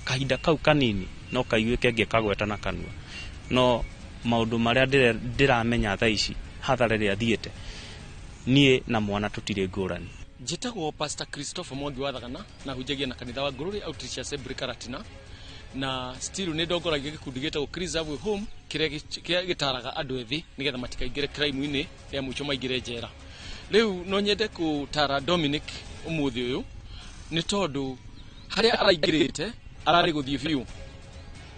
kahinda kau kanini no kaiguĩke ngĩkagweta na kanua, no maũndũ marĩa ndĩramenya thaa ici hathara ĩrĩa thiĩte niĩ na mwana tũtirĩ ngũrani. Njĩtagwo Pastor Christopher Mwangi wa Thagana na hunjagia na kanitha wa Glory Outreach Assembly Karatina, na still nĩ ndongoragia gĩkundi gĩtagwo Chris Away Home kĩrĩa gĩtaraga andũ ethĩ nĩgetha matikaingĩre crime-inĩ ya mũico maingĩre njera. Rĩu no nyende gũtara Dominic ũmũthĩ ũyũ nĩ tondũ harĩa araingĩrĩte ararĩ gũthiĩ biũ,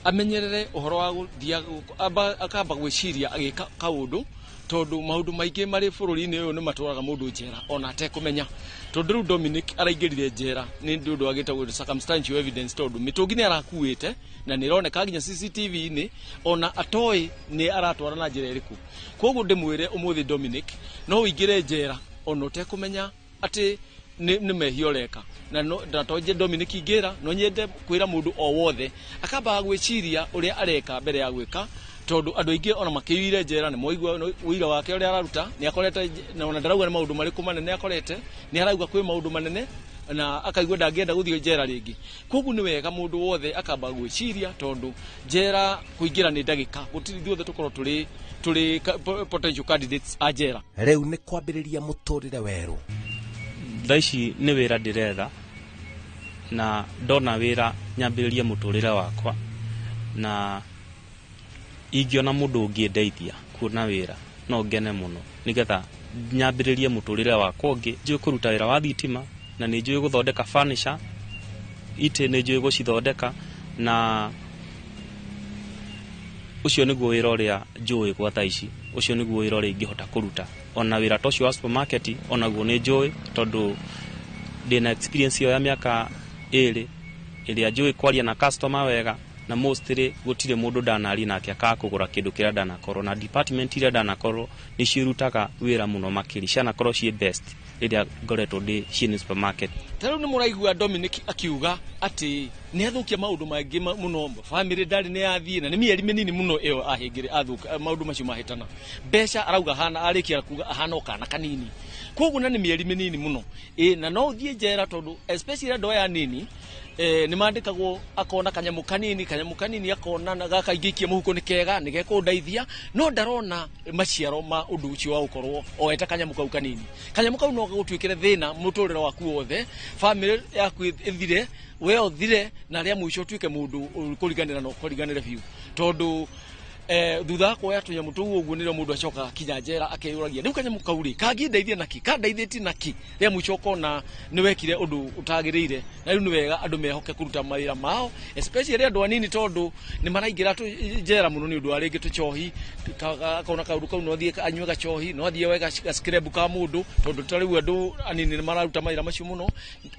amenyerere ũhoro wa gũthiĩ akamba gwĩciria agĩka kaũndũ, tondũ maũndũ maingĩ marĩ bũrũri-inĩ ũyũ nĩ matwaraga mũndũ njera ona atekũmenya. Tondũ rĩu Dominic araingĩrire njera nĩ ũndũ wa gĩtagwo circumstantial evidence, tondũ mĩtũngi nĩ arakuĩte na nĩ ĩroneka nginya CCTV-inĩ ona atoĩ nĩ aratwara na njĩra ĩrĩkũ. Koguo ndĩmwĩre ũmũthĩ Dominic no ũingĩre njera ona ũtekũmenya atĩ nĩ mehia ũreka. Na to nje Dominic ingĩra, no nyende kwĩra mũndũ o wothe akambaga gwĩciria ũrĩa areka mbere ya gwĩka Tondu andu aingi ona makĩiyũire njera nĩ moigua ũira wake ũrĩa araruta nĩ akorete na ona ndarauga nĩ maũndũ marĩkũ manene akorete, nĩ arauga kwĩ maũndũ manene na akaigua ndangĩenda gũthiĩ njera rĩngĩ. Koguo nĩ wega mũndũ wothe akamba gwĩciria, tondũ njera kũingĩra nĩ ndagĩka, gũtirĩ ithuothe tũkorwo tũrĩ potential candidates a njera. Rĩu nĩ kwambĩrĩria mũtũrĩre werũ. Thaa ici nĩ wĩra ndĩretha na ndona wĩra nyambĩrĩrie mũtũrĩre wakwa, na ingĩona mũndũ ũngĩndeithia kuona wĩra no ngene mũno, nĩgetha nyambĩrĩrie mũtũrĩre wakwa ũngĩ. Njũĩ kũruta wĩra wa thitima na nĩ njũĩ gũthondeka furniture, itĩ nĩ njũĩ gũcithondeka, na ũcio nĩguo wĩra ũrĩa njũĩ gwa thaa ici, ũcio nĩguo wĩra ũrĩa ingĩhota kũruta. Ona wĩra ta ũcio wa supermarket onaguo nĩ njũĩ, tondũ ndĩna experience ĩyo ya mĩaka 2 ĩrĩa njũĩ kwaria na customer wega, na mostly gũtirĩ mũndũ ndanaria nake akaga kũgũra kĩndũ kĩrĩa ndanakorwo na department iria ndanakorwo nĩcio irutaga wĩra mũno makĩria, cianakorwo ciĩ best rĩrĩa ngoretwo ndĩ ciĩ supermarket. Ta rĩu nĩ mũraigua Dominic akiuga atĩ nĩ athũkia maũndũ maingĩ mũno, family ndarĩ nĩ yathiĩ na nĩ mĩeri mĩnini mũno ĩyo ahĩngĩre athũka maũndũ macio mahĩtana. Mbeca arauga hana arĩkia kuga ahana o kana kanini, koguo na nĩ mĩeri mĩnini mũno na no ũthiĩ njera, tondũ especially andũ aya anini nĩ mandĩkagwo akona kanyamũ kanini akona gaka ingĩikia mũhuko nĩ kega nĩ gekũndeithia, no ndarona maciaro ma ũndũ ũcio wa gũkorwo oete kanyamũ kau kanini. Kanyamũ kau no gagũtuĩkĩre thĩna mũtũrĩre waku wothe, family yaku ĩthire, we ũthire, na rĩa mũico ũtuĩke mũndũ kũriganĩra na ũkũriganĩre biũ, tondũ thutha wa kuoya tũnyamũ tũu ũguo nĩrĩo mũndũ acokaga akinya njera akeyũragia rĩu kanyamũ kau rĩ kangĩndeithia naki, kandeithĩtie naki, rĩa mũico ũkona nĩ wekire ũndũ ũtagĩrĩire. Na rĩu nĩ wega andũ mehoke kũruta mawĩra mao, especially andũ anini, tondũ nĩ maraingĩra njera mũno nĩ ũndũ wa rĩngĩ tũcohi, akona kaũndũ kau no athiĩ anyue gacohi, no athiĩ oe gacikrebu ka mũndũ, tondũ ta rĩu andũ anini nĩ mararuta mawĩra macio mũno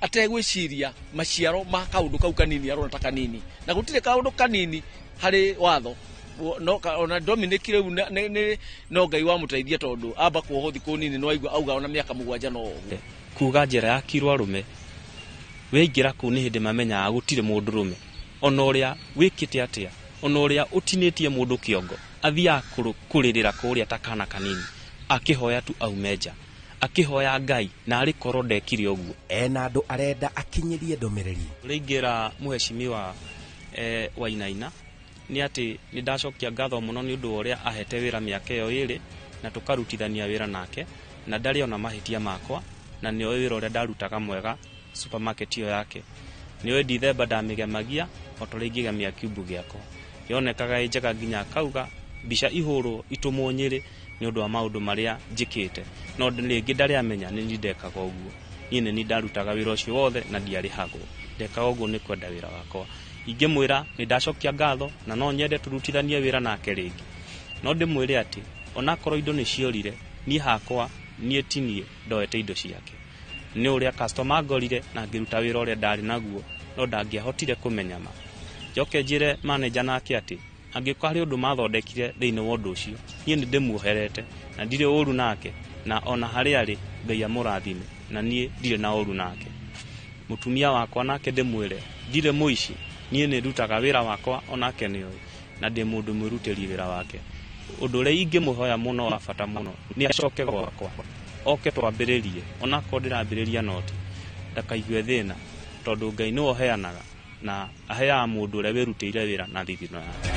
ategwĩciria maciaro ma kaũndũ kau kanini arona ta kanini, na gũtirĩ kaũndũ kanini harĩ watho. No ona Dominic rĩu no Ngai wamũteithia, tondũ amba kuohwo thikũ nini no aigua auga ona mĩaka 7 no ũguo. Kuga njera ya kirwa rũme, wĩingĩra kũu nĩ hĩndĩ mamenyaga gũtirĩ mũndũ rũme, ona ũrĩa wĩkĩte atĩa, ona ũrĩa ũtinĩtie mũndũ kĩongo, athiaga kũrĩrĩra kũrĩa ta kana kanini, akĩhoya tu aume nja, akĩhoya Ngai na arĩ korwo ndekire ũguo. Ena andũ arenda akinyĩrie ndũmĩrĩri. Ũrĩa ingĩra mũhecimiwa Wainaina nĩ atĩ nĩ ndacokia ngatho mũno nĩ ũndũ wa ũrĩa ahete wĩra mĩaka ĩyo 2 na tũkarutithania wĩra nake, na ndarĩ ona mahĩtia makwa, na nĩoĩ wĩra ũrĩa ndarutaga mwega supermarket ĩyo yake. Nĩoĩ Dithemba ndamĩgemagia o ta ũrĩa ingĩgemia kiumbu gĩakwa, yonekaga ĩ njega nginya akauga mbica ihũrwo itũmwo Nyĩrĩ nĩ ũndũ wa maũndũ marĩa njĩkĩte, no rĩngĩ ndarĩ amenya nĩ niĩ ndekaga ũguo. Niĩ nĩ niĩ ndarutaga wĩra ũcio wothe na ndiarĩhagwo, ndekaga ũguo nĩ kwenda wĩra wakwa. Ingĩmwĩra nĩ ndacokia ngatho na no nyende tũrutithanie wĩra nake rĩngĩ, no ndĩmwĩre atĩ onakorwo indo nĩ ciorire, niĩ hakwa niĩ ti niĩ ndoete indo ciake, nĩ ũrĩa customer ngorire na ngĩruta wĩra ũrĩa ndarĩ naguo, no ndangĩahotire kũmenya ma. Njoke njĩre manager nake atĩ angĩkorwo harĩ ũndũ mathondekire thĩinĩ wa ũndũ ũcio, niĩ nĩ ndĩmuoherete na ndirĩ ũru nake, na ona harĩa arĩ Ngai amũrathime, na niĩ ndirĩ na ũru nake. Mũtumia wakwa nake ndĩmwĩre ndirĩ mũici, niĩ nĩ ndutaga wĩra wakwa onake nĩoĩ, na ndĩ mũndũ mwĩrutĩri wĩra wake. Ũndũ ũrĩa ingĩmũhoya mũno wa bata mũno nĩ acoke gwakwa, oke twambĩrĩrie, onakorwo ndĩrambĩrĩria noti, ndakaigue thĩna, tondũ Ngai nĩwe ũheanaga na aheaga mũndũ ũrĩa wĩrutĩire wĩra na thithino yake.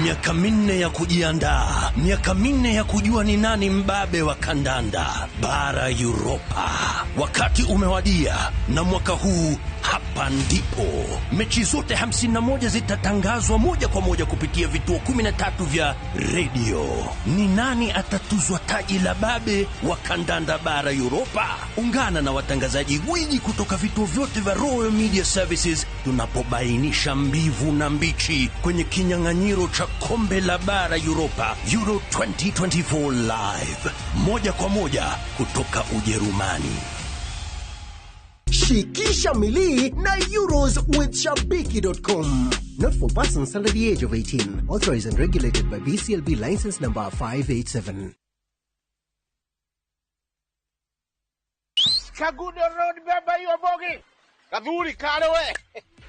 Miaka 4 ya kujiandaa, miaka 4 ya kujua ni nani mbabe wa kandanda bara Europa. Wakati umewadia, na mwaka huu Hapa ndipo mechi zote 51 zitatangazwa moja kwa moja kupitia vituo 13 vya redio. Ni nani atatuzwa taji la babe wa kandanda bara Europa? Ungana na watangazaji gwiji kutoka vituo vyote vya Royal Media Services tunapobainisha mbivu na mbichi kwenye kinyang'anyiro cha kombe la bara Europa Euro 2024 live moja kwa moja kutoka Ujerumani. Shikisha milii na Euros with Shabiki.com. Not for persons under the age of 18. Authorized and regulated by BCLB license number 587. Kagudo Road beba hiyo bogi. Gathuri kare we.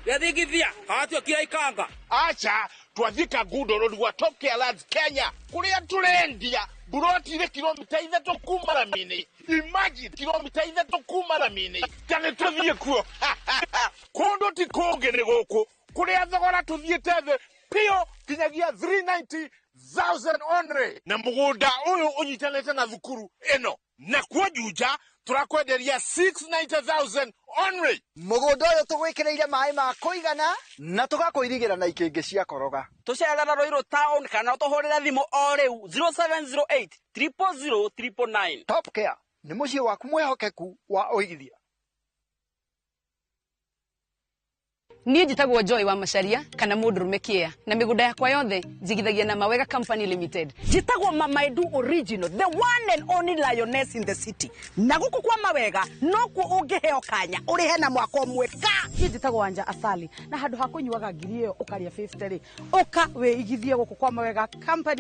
Gethigithia atwekira ikanga. Acha twathie Kagudo Road gwa Top Care Lands Kenya kuria turendia buroti ire kilomita 3 kuma ramini. Imagine kilomita 3 kuma ramini. Tane tuthie kuo. Kundu ti kungi ni guku kuria thogora tuthiete thi pio kinyagia 390,000 only. Na mugunda uyu unyitanite na thukuru ino na kuo Juja turakwenderia 690,000 only. Mũgũnda ũyũ tũgwĩkĩrĩire maĩ ma kũigana na tũgakũirigĩra na ikĩngĩ cia koroga. Tũcerera Ruiru town kana ũtũhũrĩre thimũ o rĩu 0708 000 999. Top Care nĩ mũciĩ waku mwĩhokeku wa ũigithia. Niĩ njĩtagwo Joy wa Macharia kana mũndũrũme kĩa na mĩgũnda yakwa yothe njigithagia na Mawega Company Limited. Njĩtagwo Mama Edu Original, the one and only lioness in the city. Na gũkũ kwa Mawega nokuo ũngĩheo kanya ũrĩhe na mwaka ũmwe ka. Niĩ njĩtagwo Wanja Asali na handũ ha kũnyuaga ngiri ĩyo ũkarĩa 50 rĩ, ũka wĩigithie gũkũ kwa Mawega Company.